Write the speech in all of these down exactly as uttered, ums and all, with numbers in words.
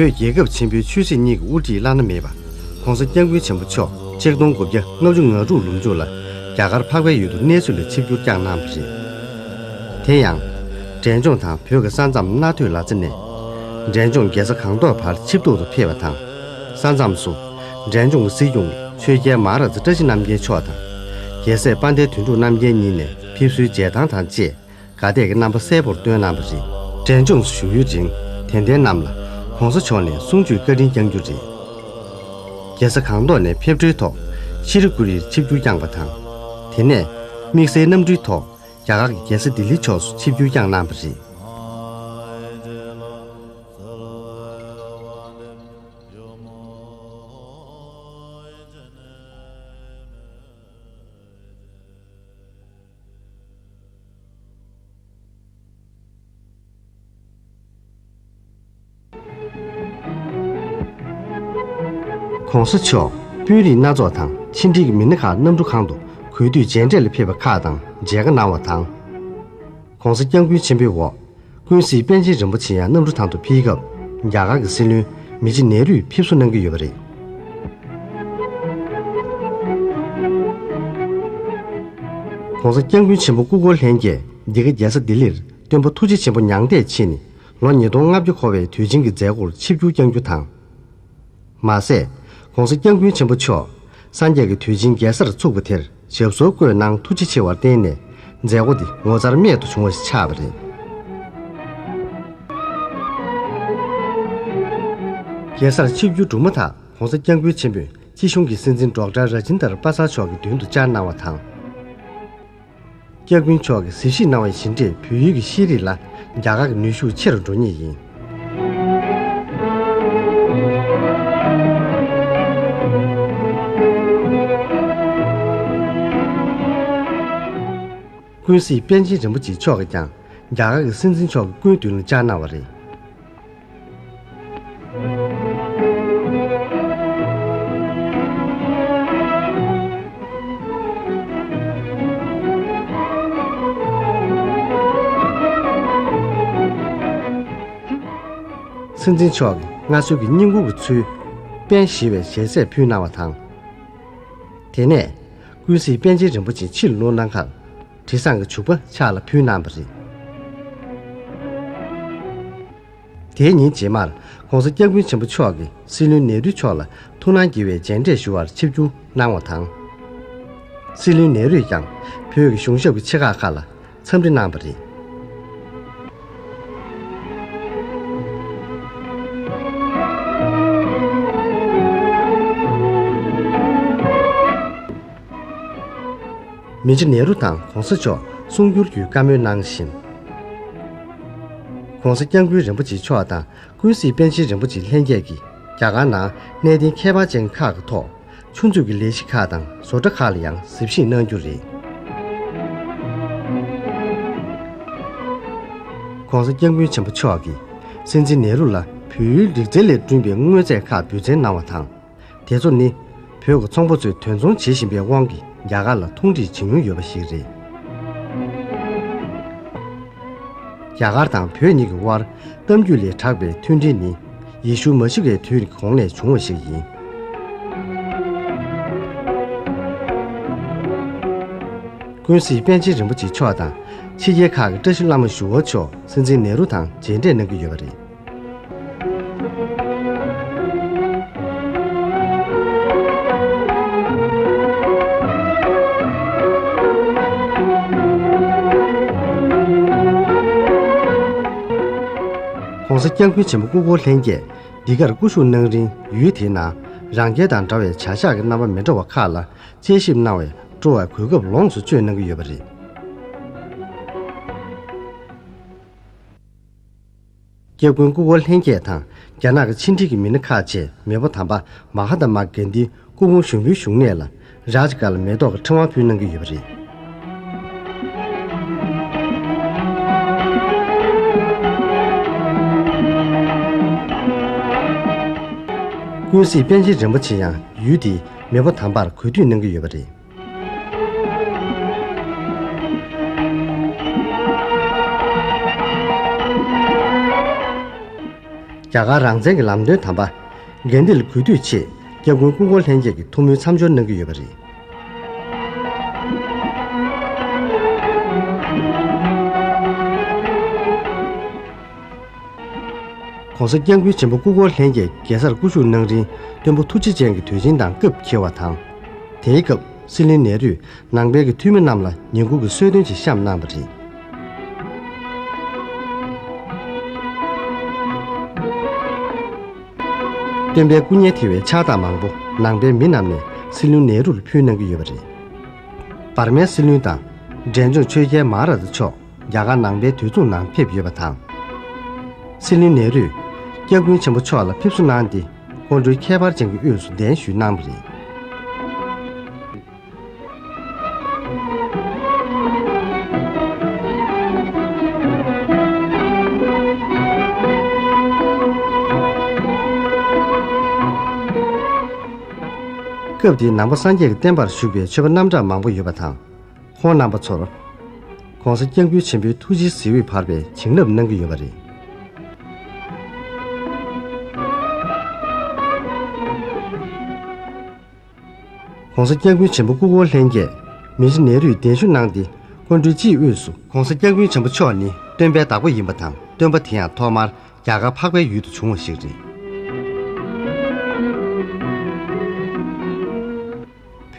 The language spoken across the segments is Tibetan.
བོད་རྒྱལ་ཁབ་ཆེན་པོའི་ཆོས་སྲིད་གཉིས་ཀྱི་དབུ་ཁྲིད་བླ་ན་མེད་པ་༸གོང་ས་༸སྐྱབས་མགོན་ཆེན་པོ་མཆོག་ཆིག་སྟོང་དགུ་བརྒྱ་ལྔ་བཅུ་ང་དྲུག་ལོ་མཇུག་ལ་རྒྱ་གར་འཕགས་པའི་ཡུལ་དུ་གནས་ཚུལ་ལ་ཆིབས་བསྒྱུར་བསྐྱངས་གནང་བ་རེད། དེ་ཡང་། འབྲས་ལྗོངས་དང་བོད་ཀྱི་ས་མཚམས་མནའ་སྟོད་ལ་རྩེ་ནས། འབྲས་ལྗོངས་རྒྱལ་ས་སྒང་ཏོག་བར་ཆིབས་ཐོག་ཏུ་ཕེབས་པ་དང་། ས་མཚམས་སུ། འབྲས་ལྗོངས་ཀྱི་སྲིད་སྐྱོང་ཆོས་རྒྱལ་མ་ཧཱ་རཱ་ཛ་བཀྲ་ཤིས་རྣམ་རྒྱལ་མཆོག་དང་། རྒྱལ་སྲས་དཔལ་ལྡན་དོན་གྲུབ་རྣམ་རྒྱལ་གཉིས་ནས་ཕེབས་བསུའི་མཇལ་ཐང་དང་བཅས། དགའ་དད་ཀྱི་རྣམ་པ་གསལ་པོར་སྟོན་གནང་བ་རེད། འབྲས་ལྗོངས་སུ་བཞུགས་ཡུན་རིང་དད་ལྡན་རྣམས་ལ་༸གོང་ས་མཆོག་ནས་གསུང་ཆོས་བཀའ་དྲིན་བསྐྱང་རྒྱུ་རེད། རྒྱལ་ས་སྒང་ཏོག་ནས་ཕེབས་འཕྲལ་ཐོག་ཤི་རི་ཀུ་རིར་ཆིབས་བསྒྱུར་བསྐྱངས་པ་དང་། དེ་ནས་དམིགས་བསལ་གནམ་གྲུའི་ཐོག་རྒྱ་གར་གྱི་རྒྱལ་ས་ལྡི་ལི་ཕྱོགས་སུ་ཆིབས་བསྒྱུར་བསྐྱངས་གནང་བ་རེད། ༸གོང་ས་མཆོག་དཔོན་རིགས་སྣ་ཚོགས་དང་ཕྱི་འབྲེལ་གྱི་མི་སྣ་ཁག་གནམ་གྲུ་ཁང་དུ་གུས་འདུད་མཇལ་འཕྲད་ལ་ཕེབས་པ་ཁག་དང་མཇལ་ཁ་གནང་བ་དང་། ༸གོང་ས་༸སྐྱབས་མགོན་ཆེན་པོའི་འོག་ཀུན་གཟིགས་པཎ་ཆེན་རིན་པོ་ཆེ་ཡང་གནམ་གྲུ་ཐང་དུ་ཕེབས་སྐབས་རྒྱ་གར་གྱི་སྲིད་བློན་མི་རྗེ་ནེ་རུས་ཕེབས་བསུ་གནང་གི་ཡོད་པ་རེད། ༸གོང་ས་༸སྐྱབས་མགོན་ཆེན་པོ་སྐུ་འཁོར་ལྷན་རྒྱས་འདི་ག་རྒྱལ་ས་ལྡི་ལིར་སྟོན་པ་ཐུགས་རྗེ་ཆེན་པོ་མྱང་འདས་ཕྱིན་ནས་ལོ་ཉིས་སྟོང་ལྔ་བརྒྱ་འཁོར་བའི་དུས་ཆེན་གྱི་མཛད་སྒོར་ཆིབས་བསྒྱུར་བསྐྱང་རྒྱུ་དང་། མ་ཟད། ༸གོང་ས་༸སྐྱབས་མགོན་ཆེན་པོ་མཆོག་སངས་རྒྱས་ཀྱི་དུས་ཆེན་རྒྱལ་སར་ཚུགས་པ་དེར་ཞབས་སོར་བཀོད་གནང་ཐུགས་རྗེ་ཆེ་བར་བརྟེན་ནས་མཛད་སྒོ་འདི་ངོ་མཚར་རྨད་དུ་བྱུང་བ་ཞིག་ཆགས་པ་རེད། རྒྱལ་སར་ཆིབས་བསྒྱུར་གྲུབ་མ་ཐག་༸གོང་ས་༸སྐྱབས་མགོན་ཆེན་པོས་སྤྱི་གཞུང་གི་སྲིད་འཛིན་ཌོག་ཊར་ར་ཇིན་དར་པ་སར་མཆོག་གི་མདུན་དུ་བཅར་གནང་བ་དང་། སྐྱབས་མགོན་མཆོག་གིས་གཟིགས་ཞིབ་གནང་བ་བཞིན་འབྲེལ་བོད་ཡུལ་གྱི་ཤེས་རིག་ལ་རྒྱ་གར་གྱི་ནུས་ཤུགས་ཆེ་རུ་འགྲོ་ངེས་ཡིན། ཀུན་གཟིགས་པཎ་ཆེན་རིན་པོ་ཆེ་མཆོག་གིས་ཀྱང་རྒྱ་གར་གྱི་སྲིད་འཛིན་མཆོག་གི་སྐུའི་མདུན་ལ་བཅར་གནང་བ་རེད། སྲིད་འཛིན་མཆོག་གིས་མངའ་གསོལ་གྱི་བསྙེན་བཀུར་གྱི་ཚུལ། པཎ་ཞེས་པའི་ཞལ་ཟས་ཕུལ་གནང་བ་དང་། དེ་ནས། ཀུན་གཟིགས་པཎ་ཆེན་རིན་པོ་ཆེ་ཕྱིར་ལོག་གནང་ཁར། དྲི་བཟང་གི་བྱུག་པ་ཕྱག་ལ་ཕུལ་གནང་བ་རེད། དེའི་ཉིན་རྗེས་མར་༸གོང་ས་༸སྐྱབས་མགོན་ཆེན་པོ་མཆོག་གིས་སྲིད་བློན་ནེ་རུ་མཆོག་ལ་ཐུགས་སྣང་དགྱེས་པའི་མཇལ་འཕྲད་ཞུ་བར་ཆིབས་བསྒྱུར་གནང་བ་དང་། སྲིད་བློན་ནེ་རུས་ཀྱང་བོད་ཀྱི་གཞུང་ཞབས་ཀྱི་ཆེ་ཁག་ཁག་ལ་འཚམས་འདྲི་གནང་བ་རེད། མི་རྗེ་ནེ་རུ་དང་༸གོང་ས་མཆོག་གསུང་བསྒྱུར་བརྒྱུད་བཀའ་མོལ་གནང་བཞིན། ༸གོང་ས་༸སྐྱབས་མགོན་རིན་པོ་ཆེ་མཆོག་དང་ཀུན་གཟིགས་པཎ་ཆེན་རིན་པོ་ཆེ་ལྷན་རྒྱས་ཀྱིས་རྒྱ་གར་ནང་གནད་དོན་ཁྱད་པར་ཅན་ཁག་གི་ཐོག་ཆུ་མཛོད་ཀྱི་ལས་གཞི་ཁག་དང་བཟོ་གྲྭ་ཁག་ལ་ཡང་གཟིགས་ཞིབ་གནང་རྒྱུ་རེད། ༸གོང་ས་༸སྐྱབས་མགོན་ཆེན་པོ་མཆོག་གིས་སྲིད་འཛིན་ནེ་རུ་ལ་བོད་ཡུལ་རིག་རྩལ་ལས་བསྐྲུན་པའི་དངོས་རྫས་ཁག་འབུལ་ཚན་གནང་བ་དང་། དེ་ཚོ་ནི་བོད་ཀྱི་ཚོང་པ་ཚོས་དོན་ཚོང་བྱེད་བཞིན་པའི་དབང་གིས་རྒྱ་གར་ལ་མཐོང་སྒྲིག་བྱེད་མྱོང་ཡོད་པ་ཞིག་རེད། རྒྱ་གར་དང་བོད་གཉིས་ཀྱི་དབར་གཏམ་རྒྱུད་ལས་དྲག་པའི་མཐུན་སྒྲིལ་ནི་ཡེ་ཤུ་མ་ཤི་ཀའི་དུས་ཀྱི་གོང་ནས་བྱུང་བ་ཞིག་ཡིན། ཀུན་གཟིགས་པཎ་ཆེན་རིན་པོ་ཆེ་མཆོག་དང་ཕྱི་རྒྱལ་ཁག་གི་བཀྲ་ཤིས་བླ་མ་ཞུ་བ་མཆོག་སྲིད་འཛིན་ནེ་རུ་དང་མཇལ་འཕྲད་གནང་གི་ཡོད་པ་རེད། ༸གོང་ས་༸སྐྱབས་མགོན་ཆེན་པོ་སྐུ་འཁོར་ལྷན་རྒྱས་འདི་གར་སྐུ་བཞུགས་གནང་རིང་ཡུལ་དེའི་ནང་རང་རྒྱལ་དང་འདྲ་བའི་བྱ་གཞག་གི་རྣམ་པ་མི་འདྲ་བ་ཁག་ལ་དཔྱད་ཞིབ་གནང་བའི་སྤྲོ་བའི་གོ་སྐབས་ལོངས་སུ་སྤྱོད་གནང་གི་ཡོད་པ་རེད། སྐྱབས་མགོན་སྐུ་འཁོར་ལྷན་རྒྱས་དང་རྒྱ་ནག་གི་ཕྱི་འབྲེལ་གྱི་མི་སྣ་ཁག་བཅས་མེས་པོ་དམ་པ་མ་ཧཱ་ཏ་མ་གྷན་དྷི་སྐུ་ཕུང་ཞུགས་འབུལ་བཞུགས་གནས་ལ་རཱཇ་གྷལ་མེ་ཏོག་གི་ཕྲེང་བ་ཕུལ་གནང་གི་ཡོད་པ་རེད། ཀུན་གཟིགས་པཎ་ཆེན་རིན་པོ་ཆེ་ཡང་ཡུལ་དེའི་མེས་པོ་དམ་པར་གུས་འདུད་གནང་གི་ཡོད་པ་རེད། རྒྱ་གར་རང་བཙན་གྱི་ལམ་སྟོན་དམ་པ། འགན་འདི་ལ་གུས་འདུད་ཆེད་སྐྱབས་མགོན་སྐུ་འཁོར་ལྷན་རྒྱས་ཀྱིས་ཐུགས་སྨོན་མཚམས་སྦྱོར་གནང་གི་ཡོད་པ་རེད། ༸གོང་ས་སྐྱབས་མགོན་ཆེན་པོ་སྐུ་འཁོར་ལྷན་རྒྱས་རྒྱལ་སར་སྐུ་བཞུགས་གནང་རིང་། སྟོན་པ་ཐུགས་རྗེ་ཅན་གྱི་དུས་ཆེན་དང་སྐབས་འཁེལ་བ་དང་། དེའི་སྐབས་སྲིད་བློན་ནེ་རུས་ནང་པའི་གི་འཐུས་མི་རྣམས་ལ་ཉིན་གུང་གི་གསོལ་སྟོན་ཅིག་བཤམས་གནང་བ་རེད། སྟོན་པའི་སྐུ་བརྙན་ཐེ་བའི་ཕྱག་རྟགས་མང་པོ་ནང་པའི་མི་རྣམས་ནས་སྲིད་བློན་ནེ་རུ་ལ་ཕུལ་གནང་གི་ཡོད་པ་རེད། འབར་མའི་སྲིད་བློན་དང་འབྲས་ལྗོངས་ཆོས་རྒྱལ་མ་ཧ་ར་ཛ་མཆོག་རྒྱ་གར་ནང་པའི་འདུ་འཛོམས་ནང་ཕེབས་ཡོད་པ་དང་། སྲིད་བློན་ནེ་རུས་སྐྱབས་མགོན་ཆེན་པོ་མཆོག་ལ་ཕེབས་བསུ་གནང་སྟེ། སྐུ་མགྲོན་ཁྱད་པར་ཅན་གྱི་དབུས་སུ་གདན་ཞུས་གནང་བ་རེད། སྐབས་དེའི་ནང་པ་སངས་རྒྱས་ཀྱི་བསྟན་པར་ཞུགས་པའི་ཆོས་པ་རྣམ་གྲངས་མང་པོ་ཡོད་པ་དང་། ཁོང་རྣམ་པ་ཚོར་༸གོང་ས་སྐྱབས་མགོན་ཆེན་པོའི་ཐུགས་རྗེའི་གཟི་འོད་འབར་བའི་བྱིན་རླབས་གནང་གི་ཡོད་པ་རེད། ༸གོང་ས་སྐྱབས་མགོན་ཆེན་པོ་སྐུ་འཁོར་ལྷན་རྒྱས་མི་རྗེ་ནེ་རུས་གདན་ཞུ་གནང་སྟེ། སྐུ་མགྲོན་སྤྱིའི་དབུས་སུ། ༸གོང་ས་སྐྱབས་མགོན་ཆེན་པོ་མཆོག་ནི་སྟོན་པའི་བདག་པོ་ཡིན་པ་དང་། སྟོན་པ་དེ་ཡང་ཐོག་མར་རྒྱ་གར་འཕགས་པའི་ཡུལ་དུ་བྱུང་བ་ཞིག་རེད།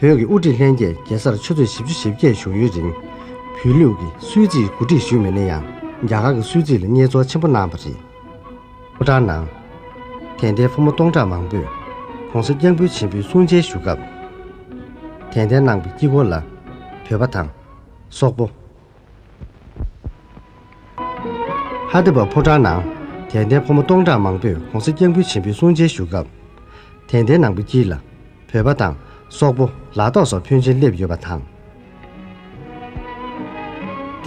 བོད་ཀྱི་དབུ་ཁྲིད་ལྷན་རྒྱས་རྒྱལ་སར་ཆུ་ཚོད་བཞི་བཅུ་ཞེ་བརྒྱད་བཞུགས་ཡུན་རིང་། བོད་ལུགས་ཀྱི་གསོལ་ཚིགས་གོ་སྒྲིག་ཞུས་མེད་ན་ཡང་། རྒྱ་གར་གྱི་གསོལ་ཚིགས་ལ་མཉེས་ཚོར་ཆེན་པོ་གནང་བ་རེད། ཕོ་བྲང་ནང་། དད་ལྡན་ཕོ་མོ་སྟོང་ཕྲག་མང་པོས་༸གོང་ས་སྐྱབས་མགོན་ཆེན་པོའི་གསུང་ཆེན་ཞུ་སྐབས། དད་ལྡན་རྣམས་ཀྱི་དཀྱིལ་འཁོར་ལ་བོད་པ་དང་། སོག་པོ། ཧ་དི་པ་ཕོ་བྲང་ནང་དད་ལྡན་ཕོ་མོ་སྟོང་ཕྲག་མང་པོས་༸གོང་ས་སྐྱབས་མགོན་ཆེན་པོའི་གསུང་ཆེན་ཞུ་སྐབས། དད་ལྡན་རྣམས་ཀྱི་དཀྱིལ་ལ་བོད་པ་དང་སོག་པོ་ལ་དྭགས་སོགས་ཕོན་ཆེན་སླེབས་ཡོད་པ་དང་།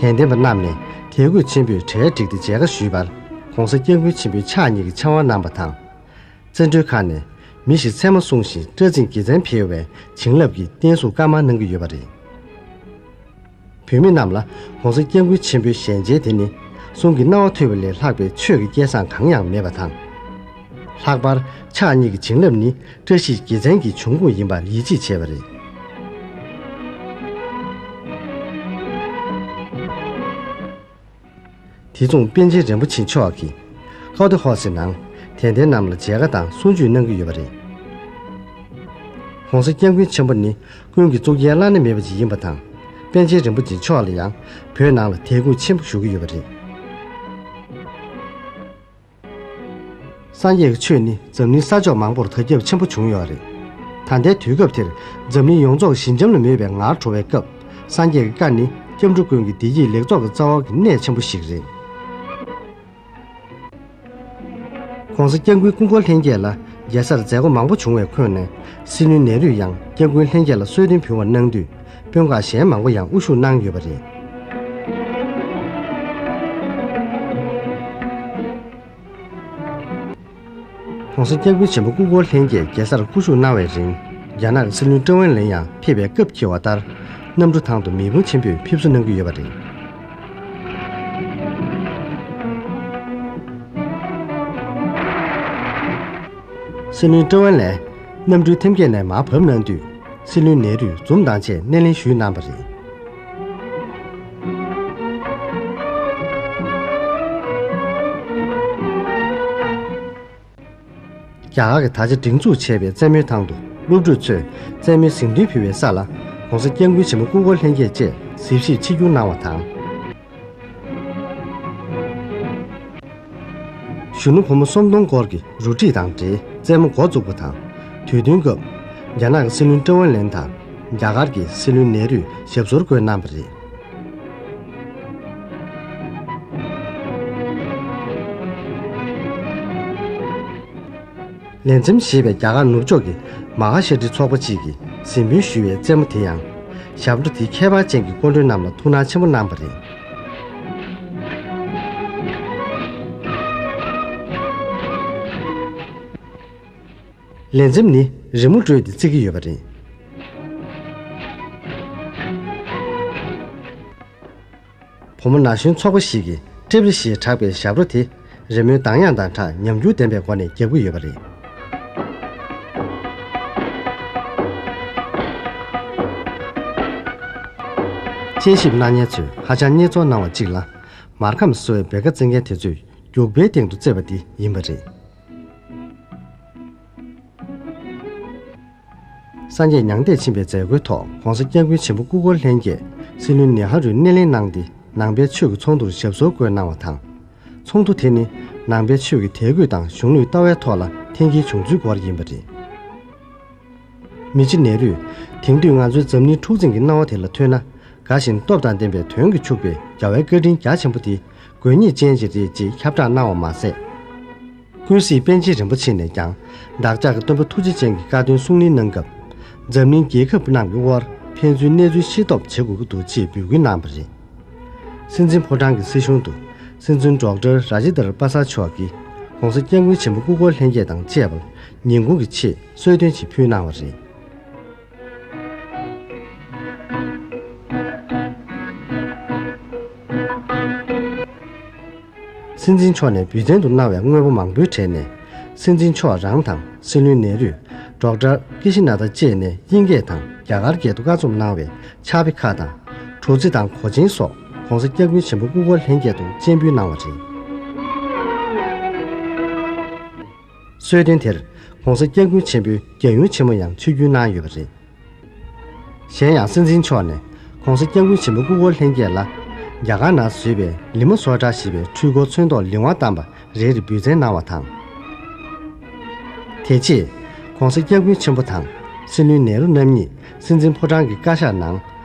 དད་ལྡན་པ་རྣམས་ནས་དད་གུས་ཆེན་པོས་གྲལ་བསྒྲིགས་ཏེ་མཇལ་ཁ་ཞུས་པར། ༸གོང་ས་སྐྱབས་མགོན་ཆེན་པོའི་ཕྱག་གཉིས་ཀྱི་ཕྱག་དབང་གནང་བ་དང་། བརྩོན་འགྲུས་ཁང་ནས་མི་ཞིག་མཚན་མ་བསྲུངས་ཤིང་སྐྲ་རྩིས་དགེ་མཚན་འཕེལ་བའི་བྱིན་རླབས་ཀྱི་བརྟན་བཟུང་བཀའ་མོལ་གནང་གི་ཡོད་པ་རེད། བོད་མི་རྣམས་ལ་༸གོང་ས་སྐྱབས་མགོན་ཆེན་པོའི་ཞལ་མཇལ་དེ་ནི་གསུང་གི་རྣ་བ་ཐོས་པ་ལས་ལྷག་པའི་ཆོས་ཀྱི་སྐལ་བཟང་གང་ཡང་མེད་པ་དང་། ལྷག་པར་ཕྱག་གཉིས་ཀྱི་བྱིན་རླབས་ནི་བཀྲ་ཤིས་དགེ་མཚན་གྱི་འབྱུང་ཁུངས་ཡིན་པར་ཡིད་ཆེས་བྱས་པ་རེད། དེ་མཚུངས་པཎ་ཆེན་རིན་པོ་ཆེ་མཆོག་གིས་ཀའོ་ཏི་ཧོ་སི་ནང་དད་ལྡན་རྣམས་ལ་མཇལ་ཁ་དང་གསུང་ཆོས་གནང་གི་ཡོད་པ་རེད། ༸གོང་ས་སྐྱབས་མགོན་ཆེན་པོ་ནི་ཀུན་གྱི་གཙུག་རྒྱན་བླ་ན་མེད་པ་ཅིག་ཡིན་པ་དང་། པཎ་ཆེན་རིན་པོ་ཆེ་མཆོག་ལ་ཡང་བོད་ནང་ལ་དད་གུས་ཆེན་པོ་ཞུ་གི་ཡོད་པ་རེད། སངས་རྒྱས་ཀྱི་ཆོས་ནི་འཛམ་གླིང་ས་ཕྱོགས་མང་པོར་དར་ཁྱབ་ཆེན་པོ་བྱུང་ཡོད་རེད། ད་ལྟའི་དུས་སྐབས་དེར་འཛམ་གླིང་ཡོངས་རྫོགས་ཞི་འཇམ་ལ་མོས་པའི་ངར་བྲོ་བའི་སྐབས། སངས་རྒྱས་ཀྱི་བཀའ་ནི་སྐྱབས་འགྲོ་ཀུན་གྱི་བདེ་སྐྱིད་ལེགས་ཚོགས་ཀྱི་རྩ་བ་གི་གནད་ཆེན་པོ་ཞིག་རེད། ༸གོང་ས་སྐྱབས་མགོན་སྐུ་འཁོར་ལྷན་རྒྱས་ལ་རྒྱལ་སར་མཛད་སྒོ་མང་པོ་བྱུང་བའི་ཁོངས་ནས། སྲིད་བློན་ནེ་རུས་ཡང་སྐྱབས་མགོན་ལྷན་རྒྱས་ལ་གསོལ་སྟོན་ཕུལ་བར་གནང་དུས། དཔོན་ཁག་གཞན་མང་པོ་ཡང་དབུ་བཞུགས་གནང་ཡོད་པ་རེད། ༸གོང་ས་སྐྱབས་མགོན་ཆེན་པོ་སྐུ་འཁོར་ལྷན་རྒྱས་རྒྱལ་སར་སྐུ་བཞུགས་གནང་བའི་རིང་། རྒྱ་ནག་གི་སྲིད་བློན་ཀྲེང་ཝུན་ལེན་ཡང་ཕེབས་པའི་སྐབས་འཁེལ་བ་ལྟར། གནམ་གྲུ་ཐང་དུ་མི་དཔོན་ཆེན་པོས་ཕེབས་བསུ་གནང་གི་ཡོད་པ་རེད། སྲིད་བློན་ཀྲེང་ཝུན་ལེན་གནམ་གྲུའི་ཐེམ་སྐས་ནས་མར་བབས་གནང་དུས། སྲིད་བློན་ནེ་རུས་འཛུམ་མདངས་ཆེད་སྣེ་ལེན་ཞུས་གནང་བ་རེད། རྒྱ་གར་གྱི་ད་ཆ་སྒྲིག་འཛུགས་བྱས་པའི་རྩེད་མོའི་ཐང་དུ་སློབ་ཕྲུག་ཚོས་རྩེད་མོའི་གཟེངས་ཐོན་ཕུལ་བའི་ས་ལ། ༸གོང་ས་སྐྱབས་མགོན་ཆེན་པོ་སྐུ་འཁོར་ལྷན་རྒྱས་བཅས་གཟིགས་ཞིབ་ཆིབས་བསྒྱུར་གནང་བ་དང་། གཞོན་ནུ་ཕོ་མོ་སུམ་སྟོང་སྐོར་གྱི་རུ་སྒྲིག་དང་འབྲེལ་རྩེད་མོ་འགོ་བཙུགས་པ་དང་། དུས་སྟོན་སྐབས། རྒྱ་ནག་གི་སྲིད་བློན་ཀྲེང་ཝུན་ལེན་དང་། རྒྱ་གར་གྱི་སྲིད་བློན་ནེ་རུས་ཞབས་སོར་བཀོད་གནང་བ་རེད། ལས་འཛིན་ཞེས་པའི་རྒྱ་གར་ནུབ་ཕྱོགས་ཀྱི་མ་ཧ་ཤི་ཏྲི་ཚོགས་པ་གཅིག་གིས་གཟིགས་འབུལ་ཞུ་བའི་རྩེད་མོ་དེ་ཡང་། ཞབས་བྲོ་དེ་ཁྱད་པར་ཅན་གྱི་སྐུ་མགྲོན་རྣམས་ལ་ཐུགས་སྣང་ཆེན་པོ་གནང་བ་རེད། ལས་འཛིན་ནི་རི་མོ་བཀྲུས་ཏེ་བརྩི་གི་ཡོད་པ་རེད། བུ་མོ་ན་གཞོན་ཚོགས་པ་ཞིག་གིས་ཀྲིབ་རི་ཞེས་གྲགས་པའི་ཞབས་བྲོ་དེ་ རེ་སྨོན་གདངས་དབྱངས་དང་སྦྲགས་ཉམས་འགྱུར་ལྡན་པའི་སྒོ་ནས་རྒྱག་གི་ཡོད་པ་རེད། དཔྱད་ཞིབ་གནང་མཁན་ཚོས་ཧ་ཅང་སྙད་བཙོག་གནང་བ་གཅིག་ལ། མར་ཁམས་བཟོ་བའི་འབེལ་ཀ་བཙིར་མཁན་དེ་ཚོས་རྒྱུག་པའི་སྟེང་དུ་བཙིར་བ་དེ་ཡིན་པ་རེད། སངས་རྒྱས་མྱང་འདས་ཕྱིན་པའི་མཛད་སྒོའི་ཐོག་༸གོང་ས་༸སྐྱབས་མགོན་ཆེན་པོ་སྐུ་འཁོར་ལྷན་རྒྱས་སྲིད་བློན་ནེ་ཧ་རུས་སྣེ་ལེན་གནང་སྟེ། ནང་པའི་ཆོས་ཀྱི་ཚོགས་འདུར་ཞབས་སོར་བཀོད་གནང་བ་དང་། ཚོགས་འདུ་དེ་ནི་ནང་པའི་ཆོས་ཀྱི་དད་གུས་དང་གཞུང་ལུགས་ལྟ་བའི་ཐོག་ལ་འཐེན་འཁྱེར་བྱུང་ཚུལ་སྐོར་ཡིན་པ་རེད། མི་ཆེ་ནེ་རུས། དེང་དུས་ང་ཚོའི་འཛམ་གླིང་འཁྲུག་འཛིང་གི་སྣང་བ་དེ་ལ་ལྟོས་ན། དགའ་ཞིང་སྟོབས་དང་ལྡན་པའི་དོན་གྱིས་ཕྱུག་པའི་རྒྱལ་བའི་བཀའ་དྲིན་རྒྱ་ཆེན་པོ་དེ་དགོས་ངེས་ཅན་ཞིག་རེད་ཅེས་ཁྱབ་བསྒྲགས་གནང་བ་མ་ཟད། ཀུན་གཟིགས་པཎ་ཆེན་རིན་པོ་ཆེ་ནས་ཀྱང་བདག་ཅག་གི་སྟོན་པ་ཐུགས་རྗེ་ཅན་གྱི་བཀའ་དོན་གསུང་གླེང་གནང་སྐབས། འཛམ་གླིང་རྒྱལ་ཁབ་རྣམས་ཀྱི་དབར་ཕན་ཚུན་གནས་ཚུལ་ཤེས་རྟོགས་བྱེད་དགོས་ཀྱི་འདུག་ཅེས་འབོད་སྐུལ་གནང་བ་རེད། སྲིད་འཛིན་ཕོ་བྲང་གི་སྲིད་གཞུང་དུ་སྲིད་འཛིན་ཌོག་ཊར་ར་ཇེ་དར་པ་ས་མཆོག་གིས་༸གོང་ས་༸སྐྱབས་མགོན་ཆེན་པོ་སྐུ་འཁོར་ལྷན་རྒྱས་དང་བཅས་པར་ཉིན་གུང་གི་ཆེད་གསོལ་སྟོན་ཞིག་ཕུལ་གནང་བ་རེད། སྲིད་འཛིན་མཆོག་ནས་འབུལ་མཚན་དུ་གནང་བའི་དངོས་པོ་མང་པོའི་གྲས་ནས། སྲིད་འཛིན་མཆོག་རང་དང་སྲིད་བློན་ནེ་རུས། ཌོག་ཊར་ཀི་ཤི་ན་ད་བཅས་ནས་དབྱིན་སྐད་དང་རྒྱ་གར་སྐད་དུ་བཀའ་རྩོམ་གནང་བའི་ཕྱག་དཔེ་ཁག་དང་། དྲུག་རྩེ་དང་གོས་ཆེན་སོགས་༸གོང་ས་༸སྐྱབས་མགོན་ཆེན་པོ་སྐུ་འཁོར་ལྷན་རྒྱས་དུ་སྤྱན་འབུལ་གནང་བ་རེད། གསོལ་སྟོན་དེར་༸གོང་ས་༸སྐྱབས་མགོན་ཆེན་པོའི་རྒྱལ་ཡུམ་ཆེན་མོ་ཡང་ཆིབས་བསྒྱུར་གནང་ཡོད་པ་རེད། གཞན་ཡང་སྲིད་འཛིན་མཆོག་ནས་༸གོང་ས་༸སྐྱབས་མགོན་ཆེན་པོ་སྐུ་འཁོར་ལྷན་རྒྱས་ལ་རྒྱ་གར་ནང་བཟོས་པའི་ལི་མ་སོ་ཊ་ཞེས་པའི་འཕྲུལ་འཁོར་ཚོན་མདོག་ལི་ཝང་བཏགས་པ་རེ་རེ་འབུལ་མཚན་གནང་བ་དང་། དེ་རྗེས་༸གོང་ས་༸སྐྱབས་མགོན་ཆེན་པོ་དང་སྲིད་བློན་ནེ་རུ་རྣམ་གཉིས་སྲིད་འཛིན་ཕོ་བྲང་གི་བཀའ་ཤག་ནང་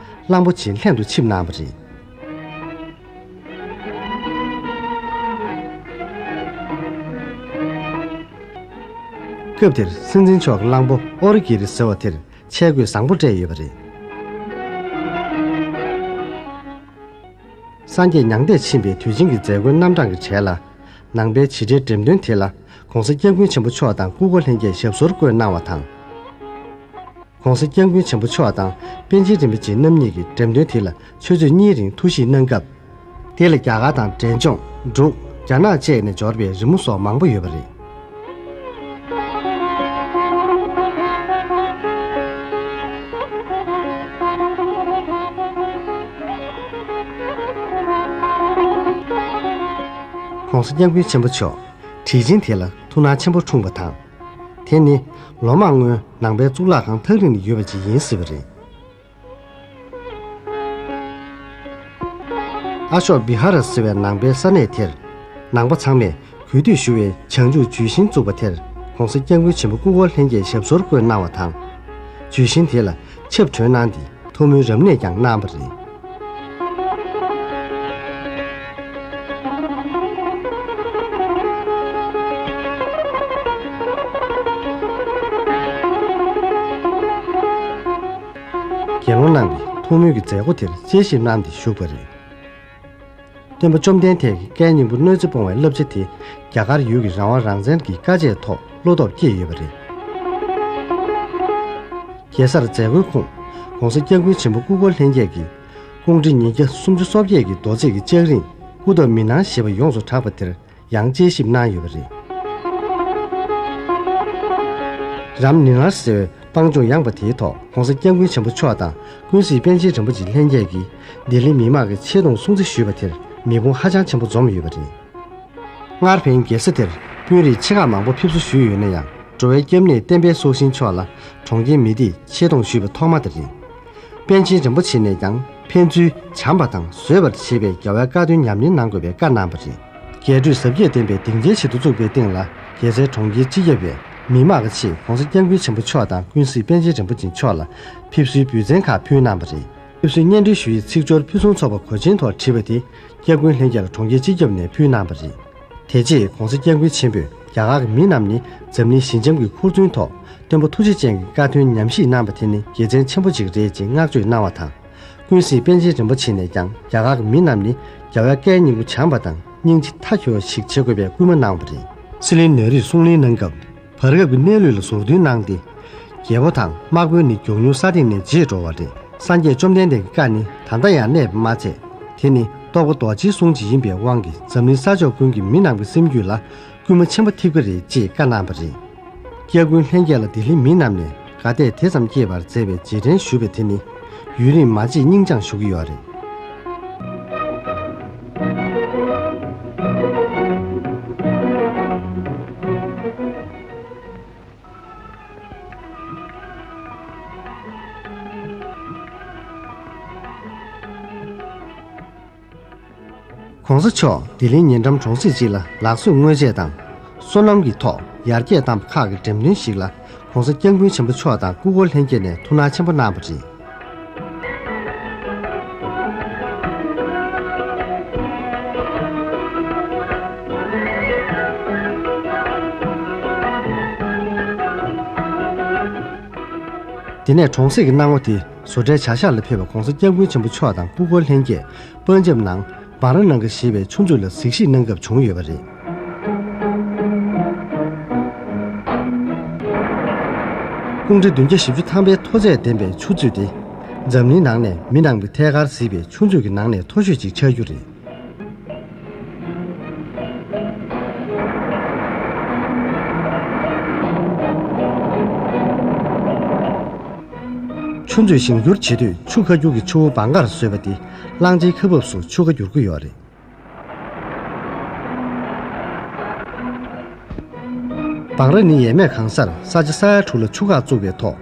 གླང་པོ་ཆེའི་ལྷན་དུ་ཆིབས་གནང་བ་རེད། སྐབས་དེར་སྲིད་འཛིན་མཆོག་གི་གླང་པོ་ཨོ་རི་གི་རི་ཟེར་བ་དེར་ཆས་གོས་བཟང་པོ་སྤྲས་ཡོད་པ་རེད། སངས་རྒྱས་མྱང་འདས་ཕྱིན་པའི་དུས་ཆེན་གྱི་མཛད་སྒོའི་རྣམ་གྲངས་ཀྱི་གྲས་ལ། ནང་པའི་བྱེད་སྒྲའི་འགྲེམས་སྟོན་དེ་ལ་༸གོང་ས་༸སྐྱབས་མགོན་ཆེན་པོ་མཆོག་དང་སྐུ་འཁོར་ལྷན་རྒྱས་ཞབས་སོར་བཀོད་གནང་བ་དང་། ༸གོང་ས་༸སྐྱབས་མགོན་ཆེན་པོ་མཆོག་དང་པཎ་ཆེན་རིན་པོ་ཆེ་རྣམ་གཉིས་ཀྱིས་འགྲེམས་སྟོན་དེ་ལ་ཆུ་ཚོད་གཉིས་རིང་ཐུགས་གཞིགས་གནང་སྐབས། དེ་ལ་རྒྱ་གར་དང་འབྲས་ལྗོངས། འབྲུག་རྒྱ་ནག་བཅས་ནས་འབྱོར་བའི་རི་མོ་སོགས་མང་པོ་ཡོད་པ་རེད། ༸གོང་ས་༸སྐྱབས་མགོན་ཆེན་པོ་མཆོག་བྲིས་ཆེན་དེ་ལ་ཐུགས་སྣང་ཆེན་པོ་འཁྲུངས་པ་དང་། དེ་ནི་ལོ་མང་སྔོན་ནང་པའི་གཙུག་ལག་ཁང་ཐག་རིང་ནས་ཡོད་པ་ཅིག་ཡིན་སྲིད་པ་རེད། ཨ་ཤོག་བི་ཧ་ར་ཟེར་བའི་ནང་པའི་ས་གནས་དེར། ནང་པ་ཚང་མས་གུས་འདུད་ཞུ་བའི་བྱང་ཆུབ་ཇུས་གཞིར་བཙུགས་པ་དེར་༸གོང་ས་༸སྐྱབས་མགོན་ཆེན་པོ་སྐུ་འཁོར་ལྷན་རྒྱས་ཞབས་སོར་བཀོད་གནང་བ་དང་། ཇུས་གཞི་དེ་ལ་ཆབ་གྲོལ་གནང་སྟེ་ཐོག་མའི་རབ་གནས་ཀྱང་གནང་བ་རེད། དགེ་སློང་རྣམས་ཀྱིས་ཐོག་མའི་གི་མཛད་སྒོ་དེར་དཔྱད་ཞིབ་གནང་སྟེ་བཞུགས་པ་རེད། སྟོན་པ་བཅོམ་ལྡན་འདས་ཀྱི་བཀའི་སྙིང་པོ་གནོད་འཚེ་སྤོང་བའི་བསླབ་བྱ་དེ་རྒྱ་གར་ཡུལ་གྱི་རང་དབང་རང་བཙན་གྱི་དཀའ་སྤྱད་ཐོག་བློ་སྟོབས་བསྐྱེད་ཡོད་པ་རེད། གེ་སར་མཛད་སྒོའི་ཁོངས་༸གོང་ས་༸སྐྱབས་མགོན་ཆེན་པོ་སྐུ་འཁོར་ལྷན་རྒྱས་ཀྱིས་ཀོང་ཁྲི་ཉིས་བརྒྱ་སུམ་ཅུ་སོ་བརྒྱད་ཀྱི་མདོ་ཚིག་གི་ལྕགས་རིང་སྐུ་ཐོག་མི་སྣང་ཞེས་པ་ཡོངས་སུ་གྲགས་པ་དེར་ཡང་དཔྱད་ཞིབ་གནང་ཡོད་པ་རེད། རམ་ནི་ནར་ཟེར་བའི་སྤང་ལྗོངས་ཡངས་པ་དེའི་ཐོག་༸གོང་ས་༸སྐྱབས་མགོན་ཆེན་པོ་མཆོག་དང་ཀུན་གཟིགས་པཎ་ཆེན་རིན་པོ་ཆེ་ལྷན་རྒྱས་ཀྱིས་ལྡི་ལི་མི་དམངས་ཀྱི་ཆེ་མཐོང་སྲུང་བརྩི་ཞུས་པ་དེར་མི་འབོར་ཧ་ཅང་ཆེན་པོ་འཛོམས་ཡོད་པ་རེད། སྔར་ཕན་རྒྱལ་ས་དེར་དཔོན་རིགས་ཆེ་ཁག་མང་པོ་ཕེབས་བསུ་ཞུས་ཡོད་ན་ཡང་། འགྲོ་བའི་སྐྱབས་གནས་བསྟན་པའི་སྲོག་ཤིང་མཆོག་ལ་གྲོང་ཁྱེར་མི་སྡེས་ཆེ་མཐོང་ཞུས་པ་ཐོག་མ་དེ་རེད། པཎ་ཆེན་རིན་པོ་ཆེ་ནས་ཀྱང་ཕན་ཚུན་བྱམས་པ་དང་བཟོད་པར་བྱེད་པའི་རྒྱལ་བའི་བཀའ་དོན་ཉམས་ལེན་གནང་དགོས་པའི་བཀའ་གནང་བ་རེད། རྒྱས་སྤྲོས་ཟབ་རྒྱས་ལྡན་པའི་སྡིངས་ཆའི་ཆེད་དུ་བཙུགས་པའི་སྟེང་ལ། རྒྱལ་སའི་གྲོང་ཁྱེར་སྤྱི་ཁྱབ་པས་མི་དམངས་ཀྱི་ཆེད་༸གོང་ས་༸སྐྱབས་མགོན་ཆེན་པོ་མཆོག་དང་ཀུན་གཟིགས་པཎ་ཆེན་རིན་པོ་ཆེ་མཆོག་ལ་ཕེབས་བསུའི་འབུལ་མཚན་ཁག་ཕུལ་གནང་བ་རེད། ཕེབས་བསུའི་སྙན་སྒྲོན་ཞུ་ཡིག་ཚིག་སྦྱོར་ཕུན་སུམ་ཚོགས་པ་གོས་ཆེན་ཐོག་བྲིས་པ་དེ་སྐྱབས་མགོན་ལྷན་རྒྱས་ལ་གྲོང་ཁྱེར་སྤྱི་ཁྱབ་ནས་ཕུལ་གནང་བ་རེད། དེ་རྗེས་༸གོང་ས་༸སྐྱབས་མགོན་ཆེན་པོས་རྒྱ་གར་གྱི་མི་རྣམས་ནི་འཛམ་གླིང་ཞི་འཇམ་གྱི་ཁུར་བཙུན་ཐོག་སྟོན་པ་ཐུགས་རྗེ་ཅན་གྱི་བཀའ་དོན་ཉམས་ཞིབ་གནང་བ་དེ་ནི་དགེ་མཚན་ཆེན་པོ་ཅིག་རེད་ཅེས་བསྔགས་བརྗོད་གནང་བ་དང་། ཀུན་གཟིགས་པཎ་ཆེན་རིན་པོ་ཆེ་ནས་ཀྱང་རྒྱ་གར་གྱི་མི་རྣམས་ནི་རྒྱལ་བའི་བཀའི་སྙིང་པོ་བྱམས་པ་དང་སྙིང་རྗེ་མཐའ་འཁྱོལ་བ་ཞིག་བྱེད་དགོས་པའི་སྐུལ་མ་གནང་བ་རེད། སྲིད་བློན་ནེ་རུས་གསུང་གླེང་གནང་སྐབས། བར་སྐབས་ཀྱི་གནས་ལུགས་ལ་ཟུར་འདོན་གནང་སྟེ། རྒྱལ་པོ་དང་དམག་དཔོན་ནི་མགྱོགས་མྱུར་ས་སྟེང་ནས་བརྗེད་འགྲོ་བ་རེད། སངས་རྒྱས་བཅོམ་ལྡན་འདས་ཀྱི་བཀའ་ནི་ད་ལྟ་ཡང་གནས་པ་མ་ཚད། དེ་ནི་ རྟོགས་པ་རྡོ་རྗེའི་གསུང་ཅིག་ཡིན་པའི་དབང་གིས་འཛམ་གླིང་ས་ཕྱོགས་ཀུན་གྱི་མི་ནང་པའི་སེམས་རྒྱུད་ལ་སྐུལ་མ་ཆེན་པོ་ཐེབས་ཀྱི་རེད་ཅེས་བཀའ་གནང་བ་རེད། སྐྱབས་མགོན་ལྷན་རྒྱས་ལ་ལྡི་ལིའི་མི་རྣམས་ནས་དགའ་དད་དེ་ཙམ་སྐྱེས་པར་མཛད་པའི་རྗེས་དྲན་ཞུ་བའི་དེ་ནི་ཡུན་རིང་མ་བརྗེད་སྙིང་བཅངས་ཞུ་གི་ཡོད་རེད། ༸གོང་ས་མཆོག་ལྡི་ལིའི་ཉེ་འགྲམ་གྲོང་གསེབ་ཅིག་ལ་ལག་བཟོས་དངོས་ཆས་དང་སོ་ནམ་གྱི་ཐོག་ཡར་རྒྱས་བཏང་བ་ཁག་གི་འགྲེམས་སྟོན་ཞིག་ལ་༸གོང་ས་༸སྐྱབས་མགོན་ཆེན་པོ་མཆོག་དང་སྐུ་འཁོར་ལྷན་རྒྱས་ནས་ཐུགས་སྣང་ཆེན་པོ་གནང་བ་རེད། དེ་ནས་གྲོང་གསེབ་ཀྱི་སྣང་བ་དེ་བཟོ་གྲྭའི་བྱ་གཞག་ལ་ཕེབས་པ་༸གོང་ས་༸སྐྱབས་མགོན་ཆེན་པོ་མཆོག་དང་སྐུ་འཁོར་ལྷན་རྒྱས་པར་འཆམ་ནང་བང་ར་ནང་གི་ཞེས་པའི་ཆུ་མཛོད་ལ་གཟིགས་ཞིབ་གནང་སྐབས་བྱུང་ཡོད་པ་རེད། ཀུང་ཀྲི་བདུན་བརྒྱ་བཞི་བཅུ་ཐམ་པའི་མཐོ་ཚད་ལྡན་པའི་ཆུ་མཛོད་དེ་འཛམ་གླིང་ནང་ནས་མི་ནང་པའི་ཐད་ཀར་གཟིགས་པའི་ཆུ་མཛོད་ཀྱི་ནང་ནས་མཐོ་ཤོས་ཅིག་ཆགས་རྒྱུ་རེད། ཆུ་མཛོད་བཞེངས་སྐྲུན་བྱེད་དུས་ཆུ་ཁ་བསྒྱུར་གྱི་ཆུ་བོ་བང་ཁར་བཟོས་པ་དེ་གླང་ཆེན་ཁ་འབབ་སུ་ཆུ་ཁ་བསྒྱུར་གྱི་ཡོད་རེད། བང་ར་ནི་ཡས་མས་གང་སར་ས་ཆ་ས་ཡ་དྲུག་ལ་ཆུ་ཁ་བཙུགས་པའི་ཐོག་